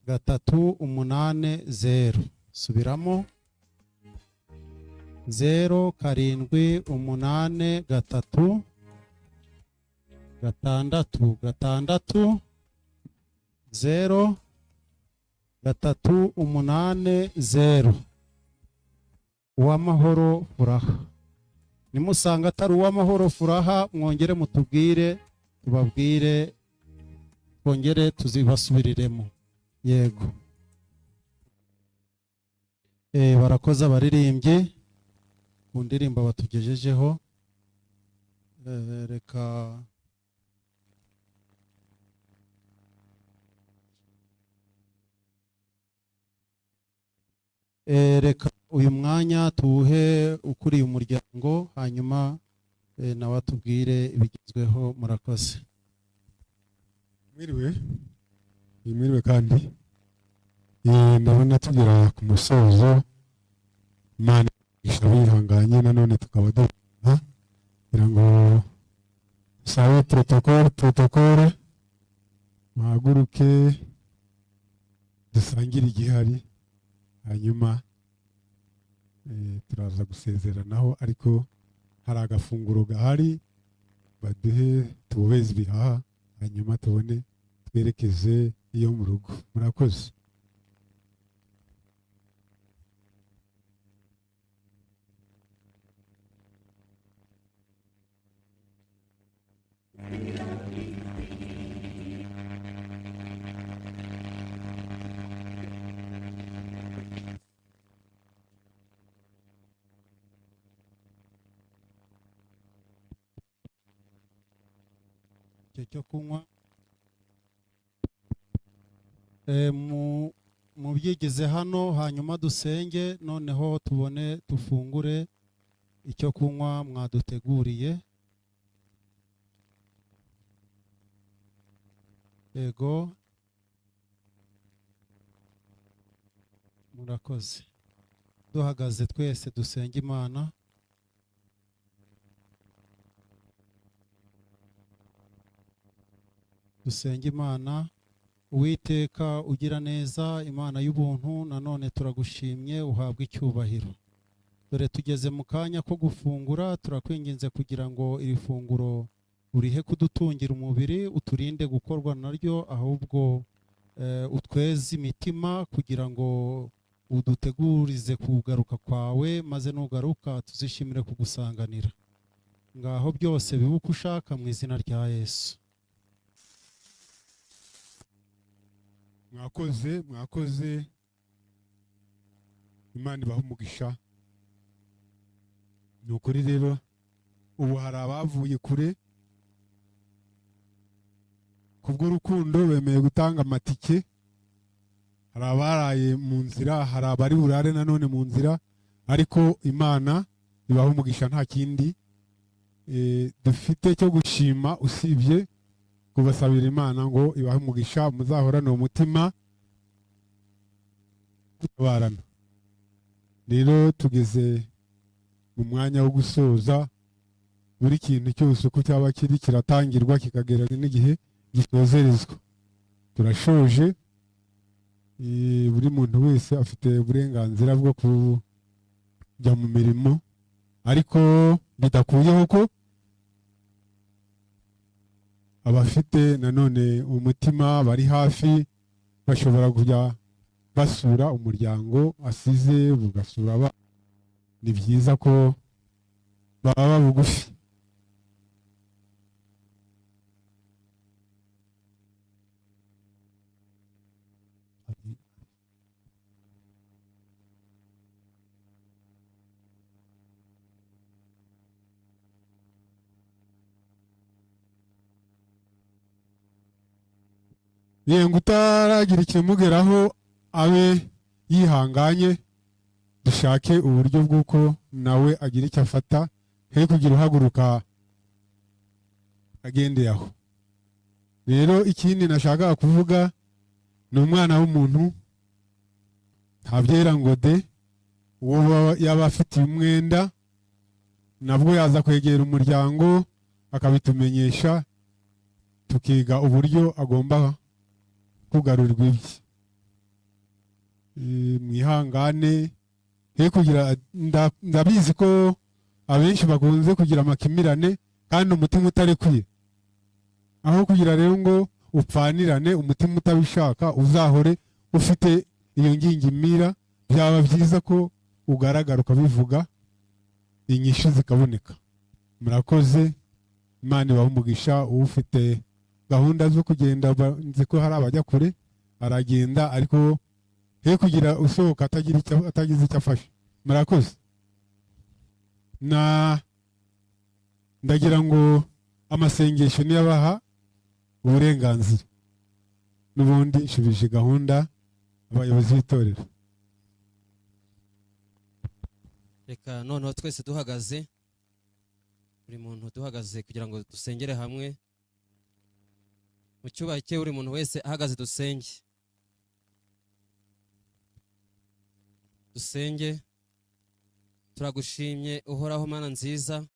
3 8 0. Subiramo 07 8 3 6 6 0 3 8 0. Uwamahoro Furaha. Nimusanga atari Uwamahoro Furaha, mwongere mutubwire, tubabwire, twongere tuzibasubiriremo. Yego. Barakoze abaririmbyi ku ndirimbo batugejejeho. Reka reka uyu mwanya tuwuhe ukuriye umuryango, hanyuma nawe atubwire ibigezweho. Murakoze. Mwiriwe. Mwiriwe kandi. Ndabona tugera ku musozo. Imana ishobihanganye nanone tukaba duha kugira ngo sabe protocole muhaguruke. Dusangire igihari, hanyuma turaza gusezeranaho, ariko hari agafunguro gahari baduhe tubobeze ibihaha, hanyuma tubone twerekeze iyo mu rugo. Murakoze. Icyo kunywa mubyigeze hano, hanyuma dusenge, noneho tubone dufungure icyo kunywa mwaduteguriye. Yego, murakoze. Duhagaze twese dusenge Imana. Dusenge Imana. Uwiteka ugira neza, Imana y'ubuntu, nanone turagushimye, uhabwa icyubahiro. Dore tugeze mu kanya ko gufungura, turakwinginze kugira ngo iri funguro urihe kudutungira umubiri, uturinde gukorwa naryo, ahubwo utweze imitima kugira ngo udutegurize kugaruka kwawe, maze nugaruka tuzishimire kugusanganira. Ngaho byose bibe uko ushaka mu izina rya Yesu. Mwakoze, mwakoze. Imana ibahe umugisha. Ni ukuri rero ubu hari abavuye kure kubw'urukundo bemeye gutanga amatike, hari abaraye mu nzira, hari abari burare nanone mu nzira, ariko Imana ibahe umugisha. Nta kindi dufite cyo gushima usibye kubasabira Imana ngo ibahe umugisha, muzahorane umutima gutabarana. Rero tugeze mu mwanya wo gusoza. Buri kintu cyose uko cyaba kiri kiratangirwa kikagera n'igihe gisozerezwa. Turashoje. Buri muntu wese afite uburenganzira bwo kujya mu mirimo, ariko bidakuyeho ko abafite nanone umutima bari hafi bashobora kujya basura umuryango asize, bugasura abana. Ni byiza ko baba bugufi. Yenga utaragira ikimugeraho abe yihanganye, dushake uburyo bw'uko nawe agira icyo afata, he kugira uhaguruka agendeye aho. Rero ikindi nashakaga kuvuga ni umwana w'umuntu ntabyera ngo de, uwo yaba afitiye umwenda nabwo yaza kwegera umuryango akabitumenyesha, tukiga uburyo agomba kugarurirwa ibye. Mwihangane, he kugira, ndabizi ko abenshi bakunze kugira amakimirane kandi umutima utarekuye. Aho kugira rero ngo upfanirane umutima utabishaka, uzahore ufite iyo ngingimira, byaba byiza ko ugaragara ukabivuga, inyishu zikaboneka. Murakoze. Imana ibahe umugisha. Ufite gahunda zo kugenda, nzi ko hari abajya kure, aragenda, ariko he kugira usohoka atagize icyo afashe. Murakoze. Na ndagira ngo amasengesho niyabaha uburenganzira, n'ubundi nshubije gahunda abayobozi b'itorero. Reka noneho twese duhagaze, buri muntu duhagaze kugira ngo dusengere hamwe mu cyubahiro cye. Buri muntu wese ahagaze dusenge. Dusenge. Turagushimye Uhoraho Mana nziza.